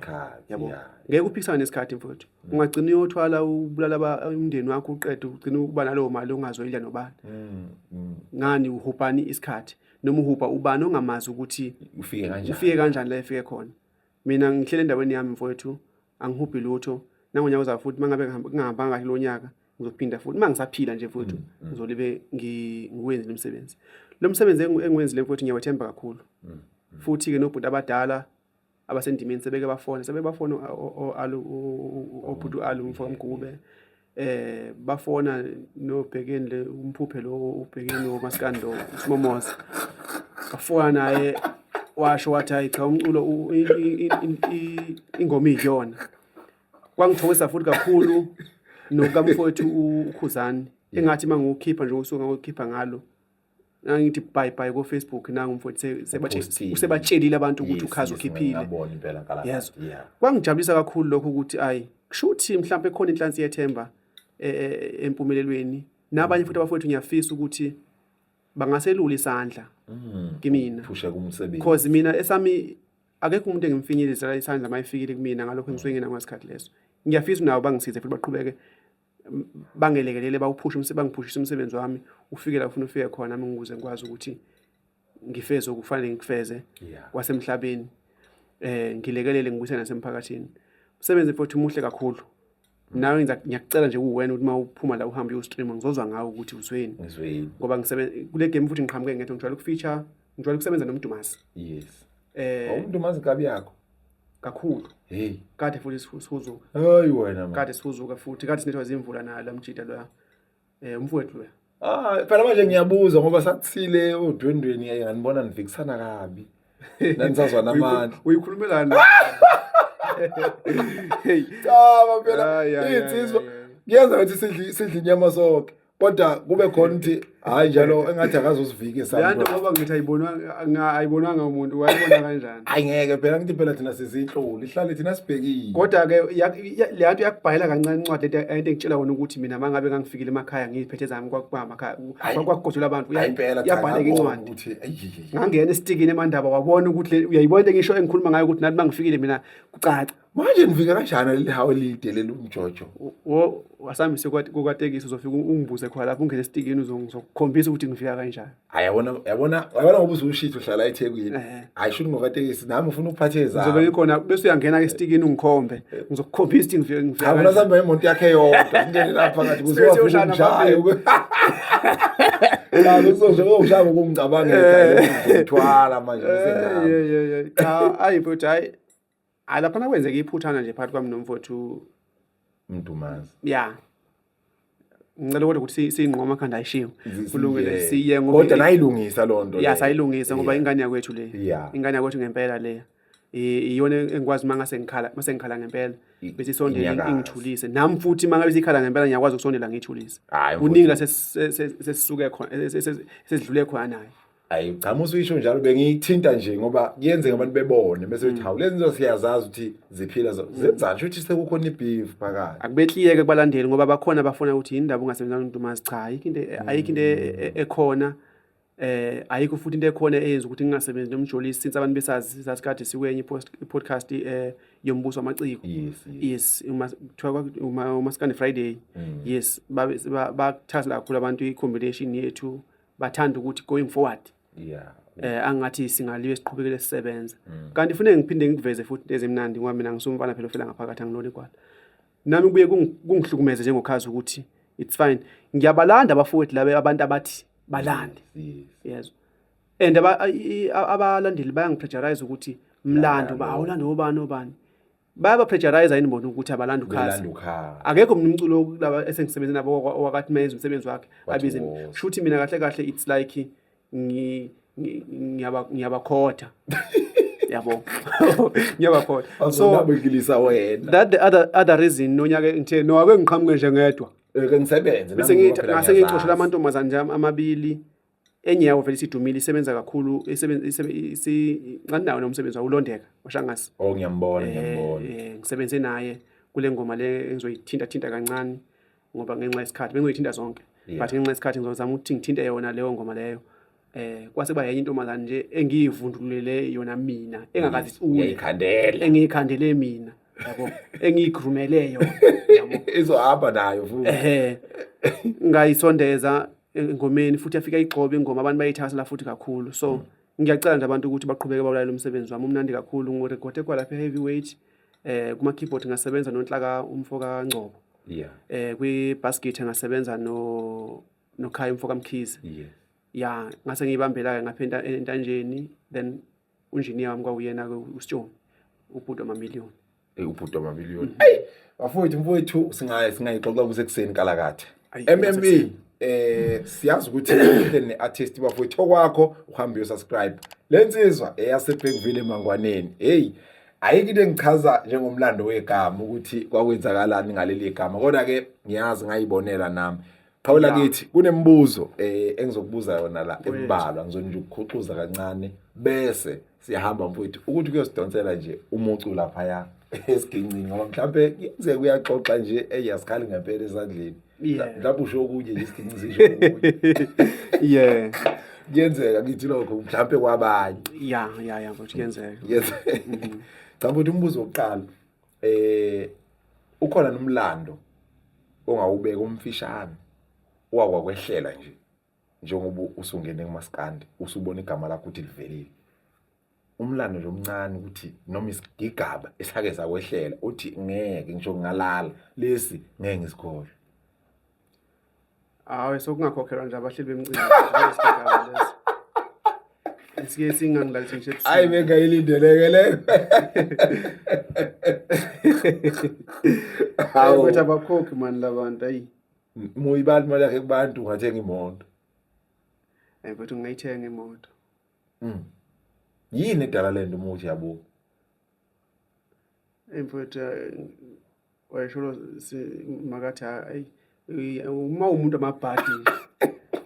Yabo. Ngeke uphikisane nesikhathi mfowethu. Ungagcina uyothwala ubulala umndeni wakho uqede ugcina ukuba nalowo mali ongazoyidla nobani. Ngani uhubhani isikhathi noma uhubha ubani ongamazi ukuthi ufike kanjani. Ufike kanjani la efike khona. Mina ngihlele endaweni yami mfowethu angihubhi lutho. Nangonyaka ozayo futhi mangabe ngihambanga kahle lo nyaka ngizophinda futhi uma ngisaphila nje mfowethu ngizolibe ngiwenzile umsebenzi. Lo msebenzi engiwenzile mfowethu ngiyawethemba kakhulu. Futhi ke nobhuti abadala abasendimeni sebeke bafona sebebafona obhuti alu mfo kaMgube bafona nobhekeni le umphuphe lo ubhekeni womaskandi lo uSimomoza bafona naye washo wathi hayi cha umculo ingoma iyona. Kwangithokozisa futhi kakhulu nokamfowethu uKhuzani engathi mangiwukhipha nje usuku ngawukhipha ngalo ngangithi bye bye ko Facebook nangu mfowethu usebatshelile abantu ukuthi ukhazi ukhiphile. Yes. Kwangijabulisa kakhulu lokho ukuthi ayi kushuthi mhlawumbe khona inhlansi yethemba empumelelweni nabanye futhi abafowethu ngiyafisa ukuthi bangaselula isandla kimina. Phusha kumsebenzi. Because mina esami akekho umuntu engimfinyelisa isandla mayifikile kumina ngalokho engisuke nginako ngesikhathi leso. Ngiyafisa nabo bangisize futhi baqhubeke bangelekelele bawuphushe bangiphushise umsebenzi wami ufike la ufuna ufike khona nami ngikuze ngikwazi ukuthi ngifeze okufanele ngikufeze kwasemhlabeni ngilekelele ngibuyise nasemphakathini. Umsebenzi mfowethu muhle kakhulu. Nawe ngiyakucela nje kuwena ukuthi uma uphuma la uhambe uyostreama ngizozwa ngawe ukuthi uzweni. Ngizweni. Ngoba ngisebenza kule game futhi ngiqhamuke ngedwa ngijwayele ukufeature, ngijwayele ukusebenza noMdumazi. Yes. UMdumazi inkabi yakho. Kakhulu. Hey. Kade futhi sihuzuka. Hayi wena man. Kade sihuzuka futhi kade sinethwa izimvula naye lamjida loya. Umfowethu loya. Phela manje ngiyabuza ngoba sakuthile odwendweni nganibona nivikisana kabi. Nanisazwa namandla. Uyikhulumelani? Hey. Cha phela insizwa kuyenza ukuthi sidle inyama sonke. Kodwa kube khona ukuthi hayi njalo engathi akazosivika esami. Leyanto ngoba ngithi ayibonwanga umuntu wayibona kanjani? Hayi ngeke phela ngithi phela thina sizinhloli ihlale thina sibhekile. Kodwa ke leyanto yakubhalela kancane incwadi into engitshela wona ukuthi mina mangabe ngangifikile emakhaya ngiyiphethe zami kwakubamba emakhaya kwakugojelwa abantu yabhaleka incwadi. Ngangena esitikini emandaba wabona ukuthi uyayibona into engisho engikhuluma ngayo ukuthi nathi mangifikile mina kucaca. Manje nifika kanjani leli hawu elide leli umjojo? Wo wasambise kwatekisi uzofika ungibuze khona lapho ungene esitikini uzongikhombisa ukuthi ngifika kanjani. Hayi yabona yabona yabona ngoba uzushitha uhlala eThekwini. Hayi shuthi ngokatekisi nami ufuna ukuphatha ezami. Ngizobe ngikhona bese uyangena esitikini ungikhombe. Ngizokukhombisa ukuthi ngifika ngifika. Cha mina sihamba imoto yakhe yodwa ngene lapha phakathi kuze wafika umshaye. Cha uzosho ungishaya ngokungicabangela ngithwala manje bese Cha ayi mfowethu hayi. Hayi lapha kwenzeka iphuthana nje phakathi kwami nomfowethu Mdumazi. Yeah. Ngicela kodwa ukuthi siyinqoma amakhanda ayishiwe. Kulungile siye ngoba kodwa nayilungisa lonto. Ya sayilungisa ngoba ingane yakwethu le. Ingane yakwethu ngempela le. Iyona engikwazi uma ngase ngikhala mase ngikhala ngempela bese isondele ingithulise. Nami futhi uma ngabe sikhala ngempela ngiyakwazi ukusondela ngithulise. Kuningi la sesisuke khona sesidlule khona naye. Ayi cha usuyisho njalo bengiyithinta nje ngoba kuyenzeka abantu bebone bese bethi hawu lezi zinto siyazazi ukuthi ziphila zenzani sho ukuthi sekukhona ibeef phakathi. Akubehliyeke kubalandeli ngoba bakhona abafuna ukuthi yini ndaba ungasebenzani noDumazi cha ayikho into ayikho into ekhona ayikho futhi into ekhona eyenza ukuthi ngingasebenzi noMjolisi since abantu besazi sasikade sikwenye i-podcast yombuso wamaciko. Yes yes uma kuthiwa uMaskandi Friday. Yes bakuthasela kakhulu abantu i-combination yethu bathanda ukuthi going forward angathi singaliwe siqhubekele sisebenza. Kanti kufanele ngiphinde ngikuveze futhi ezimnandi ngoba mina ngisumfana phela ofela ngaphakathi angilona igwala. Nami kubuye kungihlukumeze njengokhazi ukuthi it's fine. Ngiyabalanda abafowethu laba abantu abathi balande. Yezwa. And abalandeli bayangipressurize ukuthi mlando ba awulanda obani obani. Bayaba-pressurize yini bona ukuthi abalanda ukhazi. Akekho mina umculo kulaba esengisebenze nabo owakathi mayenza umsebenzi wakhe abize mina. Shuthi mina kahle kahle it's like ngiyabakhotha. Yabo. Ngiyabakhotha. So nabekilisa wena. That the other reason nonyaka ngithe no ake ngiqhamuke nje ngedwa. Ke ngisebenze. Bese ngithi ngase ngixoshela amantombazane nje amabili. Enye yawo vele isidumile isebenza kakhulu isebenza nawo nomsebenzi wawulondeka washangasi. Oh ngiyambona ngiyambona. Ngisebenze naye kule ngoma le engizoyithinta thinta kancane ngoba ngenxa yesikhathi bengizoyithinta zonke. But ngenxa yesikhathi ngizozama ukuthi ngithinte yona leyo ngoma leyo. Kwase kuba yenye intombazane nje engiyivundulele yona mina engakaze icule. Ngiyikhandela. Engiyikhandele mina. Yabo engiyigrumele yona. Yabo. Izohamba nayo futhi. Ngayisondeza engomeni futhi afika igxobe ingoma abantu bayithasela futhi kakhulu. So ngiyacela nje abantu ukuthi baqhubeke bawulalele umsebenzi wami umnandi kakhulu. Ngirekhode kwa lapha heavyweight kuma keyboard ngasebenza noNhlaka umfo kaNgcobo. Kwi bass guitar ngasebenza no noKhaya umfo kaMkhize. Ya ngase ngiyibambela ke ngapha entanjeni then unjiniya wami kwakuyena ke uStshoni ubhuti wamamiliyoni. Ubhuti wamamiliyoni. Hey bafowethu mfowethu singayixoxa kusekuseni kalakatha. MME siyazi ukuthi ne-artist bafowethu okwakho uhambe uyosubscribe. Lensizwa eyaseBergville eMangwaneni. Hey ayikho into engichaza njengomlando wegama ukuthi kwakwenzakalani ngaleli gama kodwa ke ngiyazi ngayibonela nami. Qhawula kithi kunemibuzo engizokubuza yona la embalwa ngizonje ukukhuxuza kancane bese siyahamba mfowethu ukuthi kuyosidonsela nje umucu lapha ya esigincini ngoba mhlambe kuyenzeka uyaxoxa nje eyasikhali ngempela esandleni. Mhlawumbe usho okunye nje isiginci sisho okunye. Yeah. Kuyenzeka kithi lokho mhlambe kwabanye. Ya ya ya mfowethu kuyenzeka. Yes. Cha mfowethu umbuzo wokuqala ukhona nomlando ongawubeka umfishane owakwakwehlela nje njengoba usungene kumaskandi usubona igama lakho ukuthi livelile. Umlando nje omncane ukuthi noma isigigaba esake sakwehlela uthi ngeke ngisho ngalala lesi ngeke ngisikhohlwe. Hayi sokungakhokhelwa nje abahleli bemcimbi isigigaba leso. Esike singangilalisi ngisho ebusuku. Hayi bengayilindeleke leyo. Hawu kodwa abakhokhi mani labantu ayi. Muyibali imali yakhe kubantu ungathenga imoto. Hayi mfethu ngingayithenga imoto. Yini edala lento uma uthi yabuka? Hey mfethu wayesholo makathi ayi uma umuntu amabhadi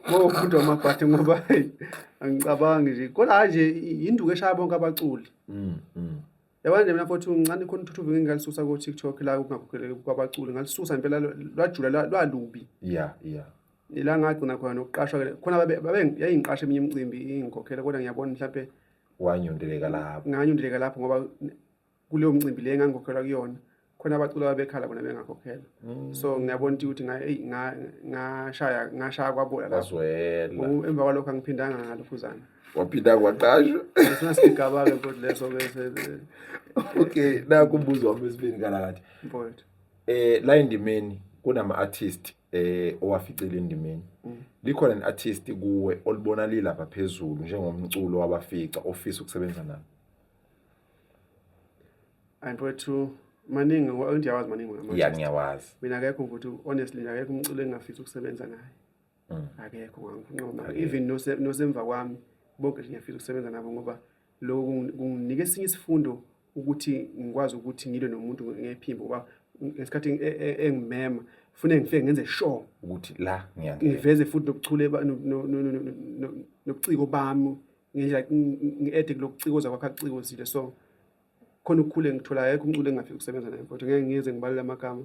uma umuntu amabhadi ngoba angicabangi nje kodwa nje yinduku eshaya bonke abaculi. Yabona nje mina mfowethu ngincane khona uthuthuva ngingalisusa ko TikTok la kungakhokheleki kwabaculi ngalisusa impela lwajula lwalubi. Yeah yeah. Ila ngagcina khona nokuqashwa ke khona babe yayingiqasha eminye imicimbi ingikhokhela kodwa ngiyabona mhlambe wanyondeleka lapho. Nganyondeleka lapho ngoba kuleyo mcimbi le engangikhokhelwa kuyona khona abaculi ababekhala bona bengakhokhelwa. So ngiyabona ukuthi ngashaya ngashaya kwabola lapho. Kwazwela. Emva kwalokho angiphindanga ngalokhuzana. Waphinda kwaqashwa. Sina sigaba ke futhi leso ke. Okay, nakho umbuzo wami wesibili kalakathi. Mfowethu. La endimeni kunama artist owaficile endimeni. Likhona an artist kuwe olibona lilapha phezulu njengomculo wabafica ofisa ukusebenza naye. Hayi mfowethu Maningi, angithi uyawazi maningi wona Ya, ngiyawazi. Mina akekho mfuthu, honestly akekho umculo engingafisa ukusebenza naye. Akekho ngangifunqa, even nosemva kwami bonke nje ngiyafisa ukusebenza nabo, ngoba lokho kunginika esinye isifundo ukuthi ngikwazi ukuthi ngilwe nomuntu ngephimbo, ngoba ngesikhathi engimema kufuneka ngifike ngenze sure ukuthi la ngiyangena, ngiveze futhi nobuchule nobuciko bami ngendlela ngi-ede kulokucikoza kwakhe akucikozile. So khona ukukhule ngithola, akekho umculo engingafisa ukusebenza naye mfowethu. Ngeke ngize ngibalule amagama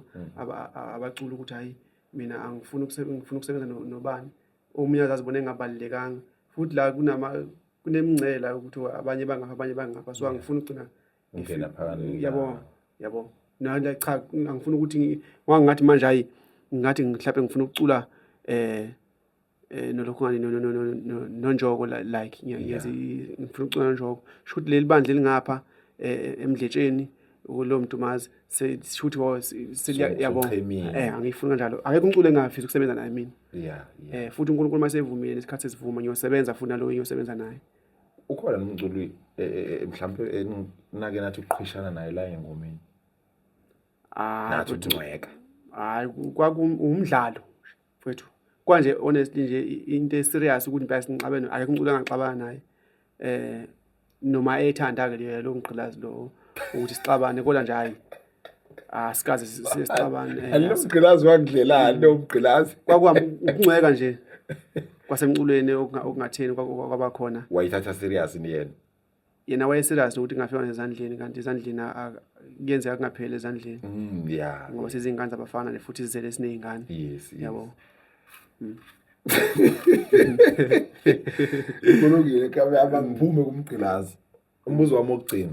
abaculi ukuthi hayi, mina angifuni ngifuna ukusebenza nobani. Omunye azazibona engabalulekanga, futhi la kunemingcela ukuthi abanye bangapha, abanye bangapha, so angifuni ukugcina ungena phakathi. Yabo, nala cha, angifuni ukuthi wangathi manje hayi, ngathi mhlawumbe ngifuna ukucula nolokhu ngani nonjoko, like ngiyazi ngifuna ukucula nonjoko, sho ukuthi leli bandla elingapha emdletsheni lo mntu mazi shuthi yabo, angifuni kanjalo. Akekho umculo engingafisi ukusebenza naye mina. Futhi uNkulunkulu masevumile nesikhathi sesivuma, ngiyosebenza futhi nalowo ngiyosebenza naye. Ukhona nomculi mhlawumbe nake nathi ukuqhwishana naye la engomeni? Nathi ukuncweka. Hayi, kwakumdlalo mfethu kwanje, honestly nje, into eserious ukuthi impela sinixabene, akekho umculo engaxabana naye, noma ethanda ke leyo lo ngigqilazi lo ukuthi sixabane, kodwa nje hayi, asikaze sixabane. Lo mgqilazi wakudlelani, lo mgqilazi? Kwakuhamba ukuncweka nje kwasemculweni okungatheni kwaba khona. Wayithatha serious ni yena? Yena waye-serious ukuthi ngafika nezandleni, kanti ezandleni kuyenzeka kungapheli ezandleni, ngoba sezingane zabafana nje futhi sizele siney'ngane. Yabo. Kulungile kabe, abangiphume kumgqilazi. Umbuzo wami wokugcina.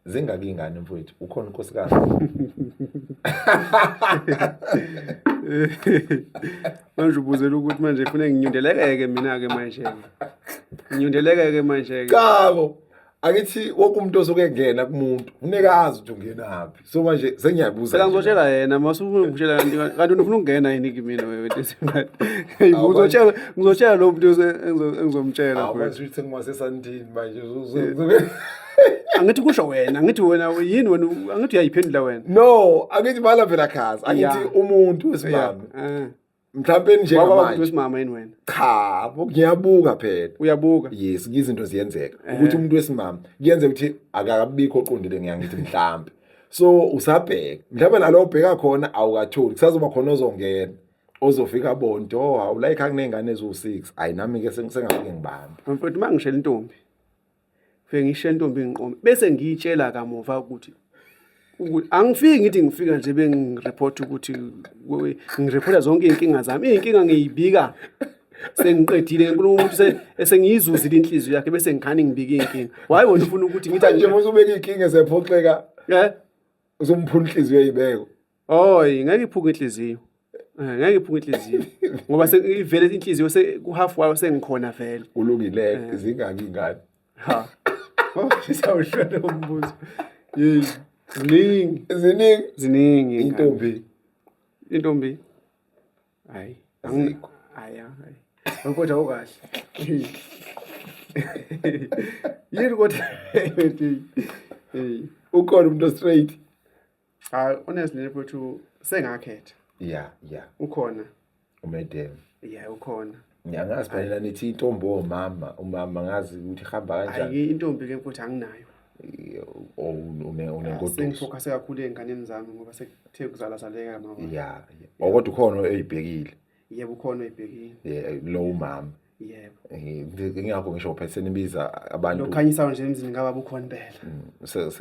Zingaki ingane mfowethu? Ukhona unkosikazi? Manje ubuzela ukuthi manje kufuneka nginyundeleke mina-ke manje, nginyundeleke manje-ke. Chabo, angithi wonke umuntu osuke engena kumuntu funeka azi ukuthi ungenaphi, so manje sengiyabuza. Phela ngizotshela yena, masufuna ukutshela, kanti ufuna ukungena yini kimina wewe? Ngizotshela lo muntu engizomtshela. Awu, manje uthi sengimasesandini manje. Angithi kusho wena, angithi wena yini wena, angithi uyayiphendula wena. No, angithi bala phela khazi, angithi umuntu wesimame mhlawumbe njengamanje wesimama yini wena? Cha, ngiyabuka phela. Uyabuka. Yes, izinto ziyenzeka ukuthi umuntu wesimama kuyenzeka ukuthi akakabikho oqondile, ngiyangithi mhlawumbe so usabheka, mhlawumbe nalo ubheka khona awukatholi, kusazoba khona ozongena ozofika bonto, oh, awulayikha kuney'ngane eziwu-6, ayi nami-ke sengafike ngibambe. Mfowethu, uma ngishela intombi, fike ngishela intombi ngiqome, bese ngiyitshela kamuva ukuthi angifiki ngithi ngifika nje bengireport ukuthi ngireport zonke iy'nkinga zami, iy'nkinga ngiyibika sengiqedile ngenkulumo, umuntu esengiyizuzile inhliziyo yakhe, bese ngikhani ngibika iy'nkinga. Wayi wena ufuna ukuthi ngithi nje usubeka iy'nkinga esephoxeka, uzumphula inhliziyo eyibeko. Oy, ngeke iphuke inhliziyo. Ngeke iphuke inhliziyo. Ngoba ivele inhliziyo ku half wayo sengikhona vele. Kulungile, zingaki ingane? Ha. Oh, sawuhlole umbuzo. Yey, ziningi. Ziningi. Ziningi. Intombi. Intombi. Hayi. Azikho. Hayi, hayi. Kodwa awukahle. Yini kodwa? Hey. Ukhona umuntu straight? Hayi, honestly mfowethu, sengakhetha. Ukhona. Umedem. Yeah, ukhona. Ngiyangazi phela nithi intombi omama, umama ngazi ukuthi ihamba kanjani. Hayi, intombi ke mfowethu anginayo. Oh, unengoduso. Sengifocus kakhulu ey'nganeni zami ngoba sekuthe kuzala zaleka mama. Yeah. Oh, kodwa ukhona oyibhekile. Yebo, ukhona oyibhekile. Yeah, lo umama. Yebo. Ingakho ngisho phela senibiza abantu. Lokhanyisayo nje emzini ngaba bukhona impela.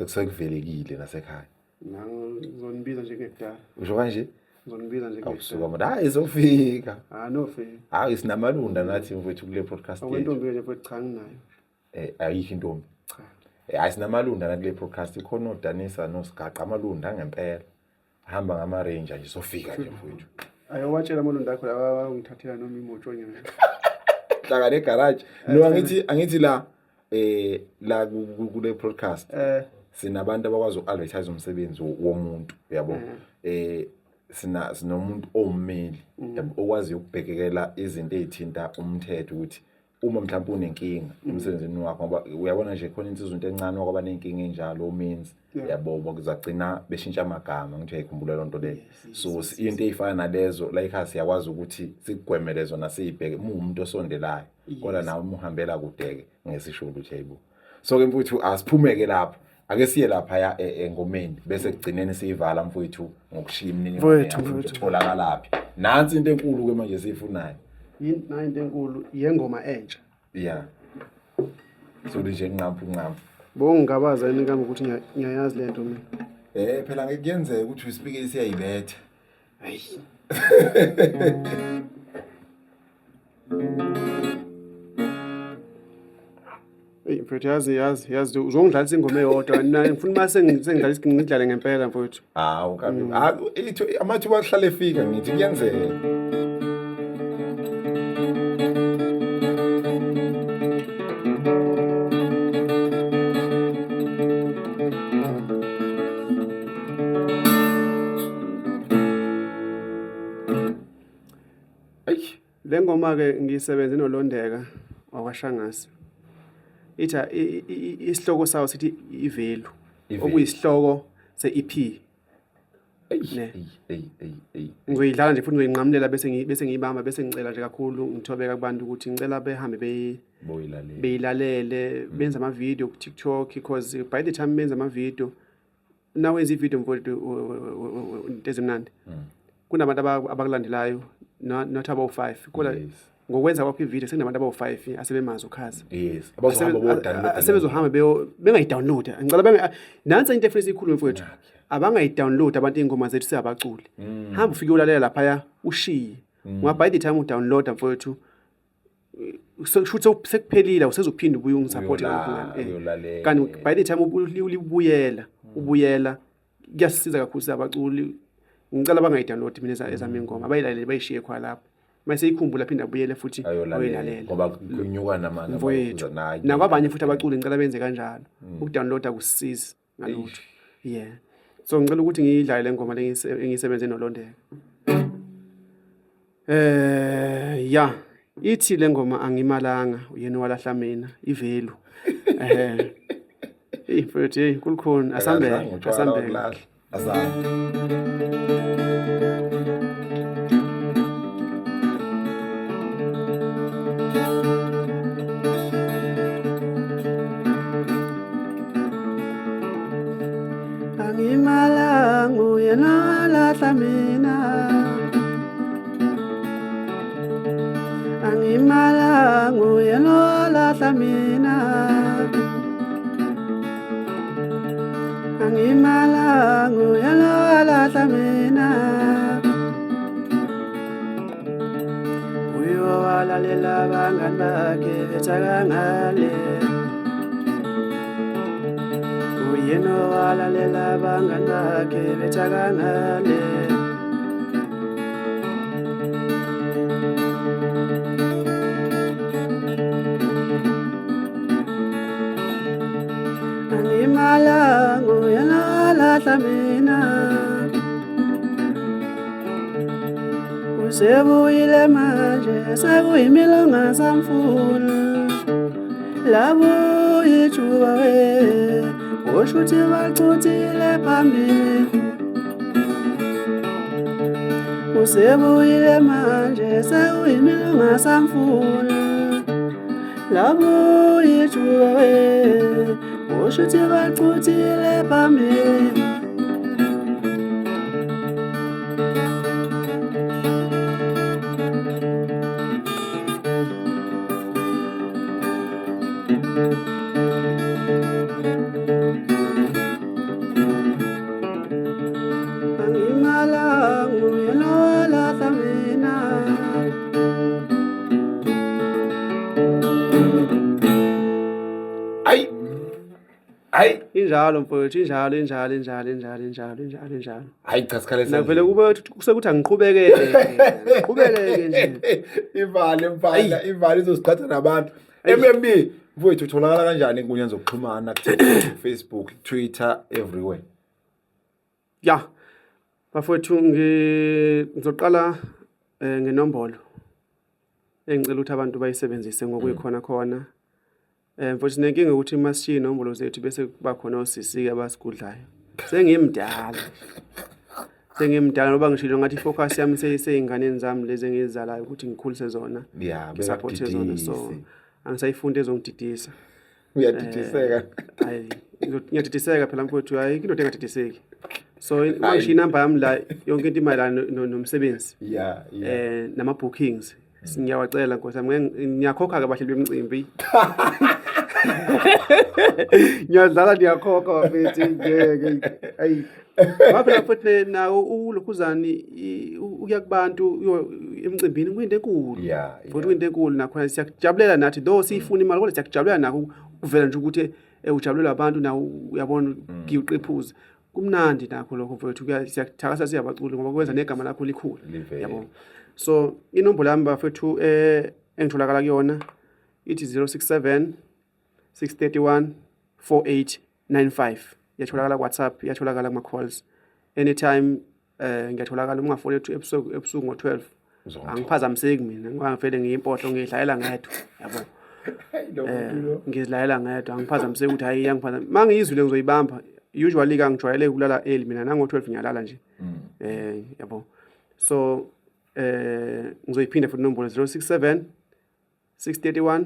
Sekuvelekile nasekhaya. Ngizonibiza nje ngekudala. Usho kanje? Ngizonibiza nje. Awusuka manje. Hayi izofika. Ah no fika. Hayi sinamalunda nathi mfowethu kule podcast yethu. Intombi nje mfowethu, cha nginayo. Ayikho intombi. Cha. Hayi sinamalunda na kule podcast, ikhona odanisa nosigaqa amalunda ngempela. Hamba ngama ranger nje sofika nje mfowethu. Ayowatshela amalunda akho lawa ungithathela noma imoto nyana. Hlaka ne garage. No, angithi la la kule podcast sinabantu abakwazi uku-advertise umsebenzi womuntu, uyabo. Sina sinomuntu owummeli okwazi ukubhekekela izinto ezithinta umthetho ukuthi Uma mhlawumbe unenkinga emsebenzini wakho, ngoba uyabona nje khona insizwa into encane okwaba nenkinga enjalo means yabo kuzagcina beshintsha amagama, ngithi uyayikhumbula loo nto leyo. So into ey'fana nalezo la ekhaya siyakwazi ukuthi sikugweme lezo nasiyibheke uma uwumuntu osondelayo, kodwa nawe uma uhambela kude-ke ngesisho ukuthi hayibo. So-ke mfowethu asiphume-ke lapho, ake siye laphaya engomeni bese kugcineni siyivala mfowethu ngokushiya imininingwane Mfowethu, yakho, mfowethu. Itholakalaphi. Nansi into enkulu-ke manje siyifunayo. Yini nayo into enkulu yengoma entsha? Ya, so nje nqampu nqampu. Bongingabaza yini kambe ukuthi ngiyayazi lento mina? Phela ngeke kuyenzeka ukuthi usipike siyayibetha. Hayi. Eyi mfowethu, yazi yazi yazi uzongidlalisa ingoma eyodwa, mina ngifuna uma sengidlalisa ngidlale ngempela mfowethu. Hawu kabi. Ah, amathuba ahlale efika, ngithi kuyenzeka. Eish. Le ngoma-ke ngiyisebenze noLondeka wakwaShangase. Ithi isihloko sawo sithi ivelu, Ivelu. Okuyisihloko se-EP. Eish, Ne. ey, ey, ey, ey. Ngizoyidlala nje futhi ngizoyinqamulela bese ngiyibamba, bese ngicela nje kakhulu ngithobeka kubantu ukuthi ngicela behambe Boyilalele. Beyilalele, benze ama-video ku-TikTok, because by the time benze ama-video, nawenza i-video mfowethu, into ezimnandi, kunabantu abakulandelayo, not abawu-5 kodwa ngokwenza kwakho i-video sekunabantu abawu-5 asebemazi uKhaza. Abazohamba bodownload. Asebezohamba bengayidownload. Ngicela nansi into efuna siyikhulume mfowethu. Abangayidownload abantu iy'ngoma zethu singabaculi. Hamba ufike ulalela laphaya ushiye. Ngoba by the time udownloada mfowethu, kusho ukuthi sekuphelile, awusezuphinda ubuye ungisupport kalokhu. Uyolalela. Kanti by the time ulibuyela, ubuyela, kuyasisiza kakhulu singabaculi. Ngicela bangayidownload mina ezami ingoma, abayilalele bayishiye khona lapho. Mase ikhumbula aphinda abuyele futhi Ayolalela. Ayoyilalela. Ngoba kunyuka namandla. Mfowethu. Nayi. Nakwabanye futhi abaculi ngicela benze kanjalo. Ukudownloada akusisizi ngalutho. Yeah. So ngicela ukuthi ngiyidlale le ngoma le engiyisebenze noLondeka. Ya, ithi le ngoma angimalanga uyena walahla mina ivelu. Hey mfowethu, hey kulukhuni, asambe Akazange utshwala asambe. wakulahla. Azange. Angimalanga uyena walahla mina. Angimalanga uyena walahla mina. Angimalanga uyena walahla mina. Uyowalalela abangani bakhe bethakangale. Uyena owalalela abangani bakhe bethakangale. Angimalanga uyena walahla mina. Usebuyile manje sekuyimilo ngasamfuna. Labo ijuba we oshuthi bacuthile phambili. Usebuyile manje sekuyimilo ngasamfuna. Labo ijuba we oshuthi bacuthile phambili. Angimalanga uyena walahla mina. Ayi. Ayi. Injalo mfowethu, injalo, injalo, injalo, injalo, injalo, injalo, injalo. Hayi cha, sikhale Navele kube kusekuthi angiqhubekeke. Ngiqhubekeke nje. Ivale mfana, ivale izosiqhatha nabantu. MMB mfowethu, utholakala kanjani enkundleni zokuxhumana, TikTok, Facebook, Twitter, everywhere? Ya. Bafowethu, ngizoqala ngenombolo. Engicela ukuthi abantu bayisebenzise ngokuyikhona khona. Mfowethu sinenkinga ukuthi uma sishiya iy'nombolo zethu bese kuba khona osisi-ke abasigudlayo. Sengimdala. Sengimdala ngoba ngishilo ngathi i-focus yami seyinganeni zami lezi engizizalayo ukuthi ngikhulise zona. Yeah, ngisupporte zona so bengakudidisi. angisayifundi ezongididisa. Uyadidiseka. Hayi, ngiyadidiseka phela mfowethu, ayikho indoda engadidiseki. So uma ngishiya inamba yami la yonke into imayelana nomsebenzi. Nama bookings. Ngiyawacela Nkosi yami, ngiyakhokha ke bahleli bemcimbi. Ngiyadlala niyakhokha bafethu ngeke. Ayi. Ngoba phela futhi nawo ulokhuzani ukuya kubantu emcimbini kuyinto enkulu. Futhi kuyinto enkulu nakhona siyakujabulela nathi though siyifuna imali kodwa siyakujabulela nakho ukuvela nje ukuthi ujabulela abantu nawo uyabona ngiwuqephuza. Kumnandi nakho lokho mfowethu, siyakuthakasa siyabaculi ngoba kwenza negama lakho likhulu. Yabo. So inombolo yami bafethu engitholakala kuyona ithi 067 631 4895. Iyatholakala ku WhatsApp, iyatholakala kuma calls. Anytime ngiyatholakala uma ungafoni ebusuku ngo-12. Angiphazamiseki mina ngoba ngivele ngiyimpohlo ngidlalela ngedwa, yabo. Ngizidlalela ngedwa, angiphazamiseki ukuthi hayi iyangiphazamisa. Uma ngiyizwile ngizoyibamba. Usually ke angijwayele ukulala early mina, nango-12 ngiyalala nje. Yabo. So ngizoyiphinda futhi inombolo 067 631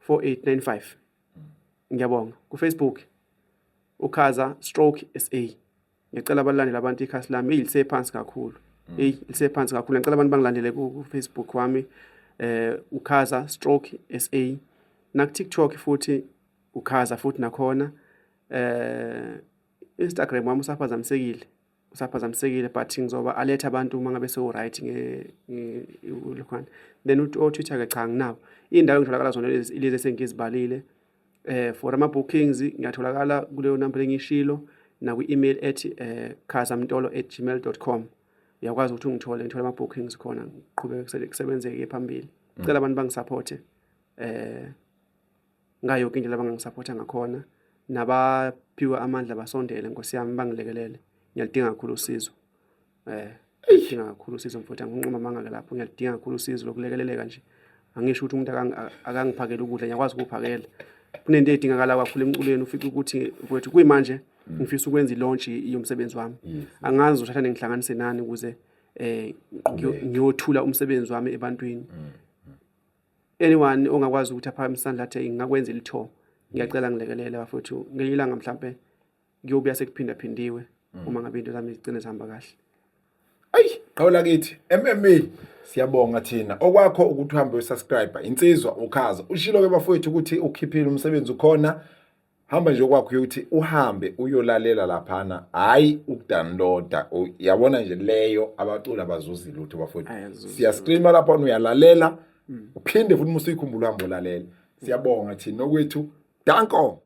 4895. Ngiyabonga. Ku Facebook uKhaza stroke SA. Ngicela abalandele abantu ikhasi lami elisephansi kakhulu. Hey, lisephansi kakhulu. Ngicela abantu bangilandele ku Facebook wami uKhaza stroke SA. Na ku TikTok futhi uKhaza futhi nakhona. Instagram wami usaphazamisekile. Usaphazamisekile but ngizoba alert abantu uma ngabe sewu right nge lokhwana. Then o Twitter ke cha anginawo. Indawo engitholakala zona lezi esengizibalile. For ama bookings ngiyatholakala kuleyo number engishilo na kwi email ethi khazamtolo@gmail.com. Uyakwazi ukuthi ungithole, ngithole ama bookings khona ngiqhubeke kusebenzeke phambili. Ngicela abantu bangisupporte ngayo yonke indlela abangangisupporta ngakhona, nabaphiwe amandla basondele Nkosi yami bangilekelele. Ngiyalidinga kakhulu usizo. Ngiyalidinga kakhulu usizo mfowethu, anginquma amanga ke lapho, ngiyalidinga kakhulu usizo lokulekeleleka nje. Angisho ukuthi umuntu akangiphakele ukudla, ngiyakwazi ukuphakela. Kunento edingakala kakhulu emculweni, ufike ukuthi mfowethu kuyimanje ngifisa ukwenza i-launch yomsebenzi wami. Angazi uthatha nengihlanganise nani ukuze ngiyothula umsebenzi wami ebantwini. Anyone ongakwazi ukuthi aphakamise isandla athi ngingakwenza ilitho, ngiyacela ngilekelele bafowethu. Ngelinye ilanga mhlambe kuyobuya sekuphindaphindiwe uma ngabe into zami zigcine zihamba kahle. Ayi, qawula kithi MMA siyabonga thina. Okwakho ukuthi uhambe uyosubscribe insizwa uKhaza. Ushilo ke bafowethu ukuthi ukhiphile umsebenzi ukhona. Hamba nje okwakho ukuthi uhambe uyolalela laphana, hayi ukudownloada. Yabona nje leyo abaculi abazuzi lutho bafowethu. Siya streama lapha uyalalela, uphinde futhi uma usuyikhumbula uhambe ulalela. Siyabonga thina okwethu. Danko.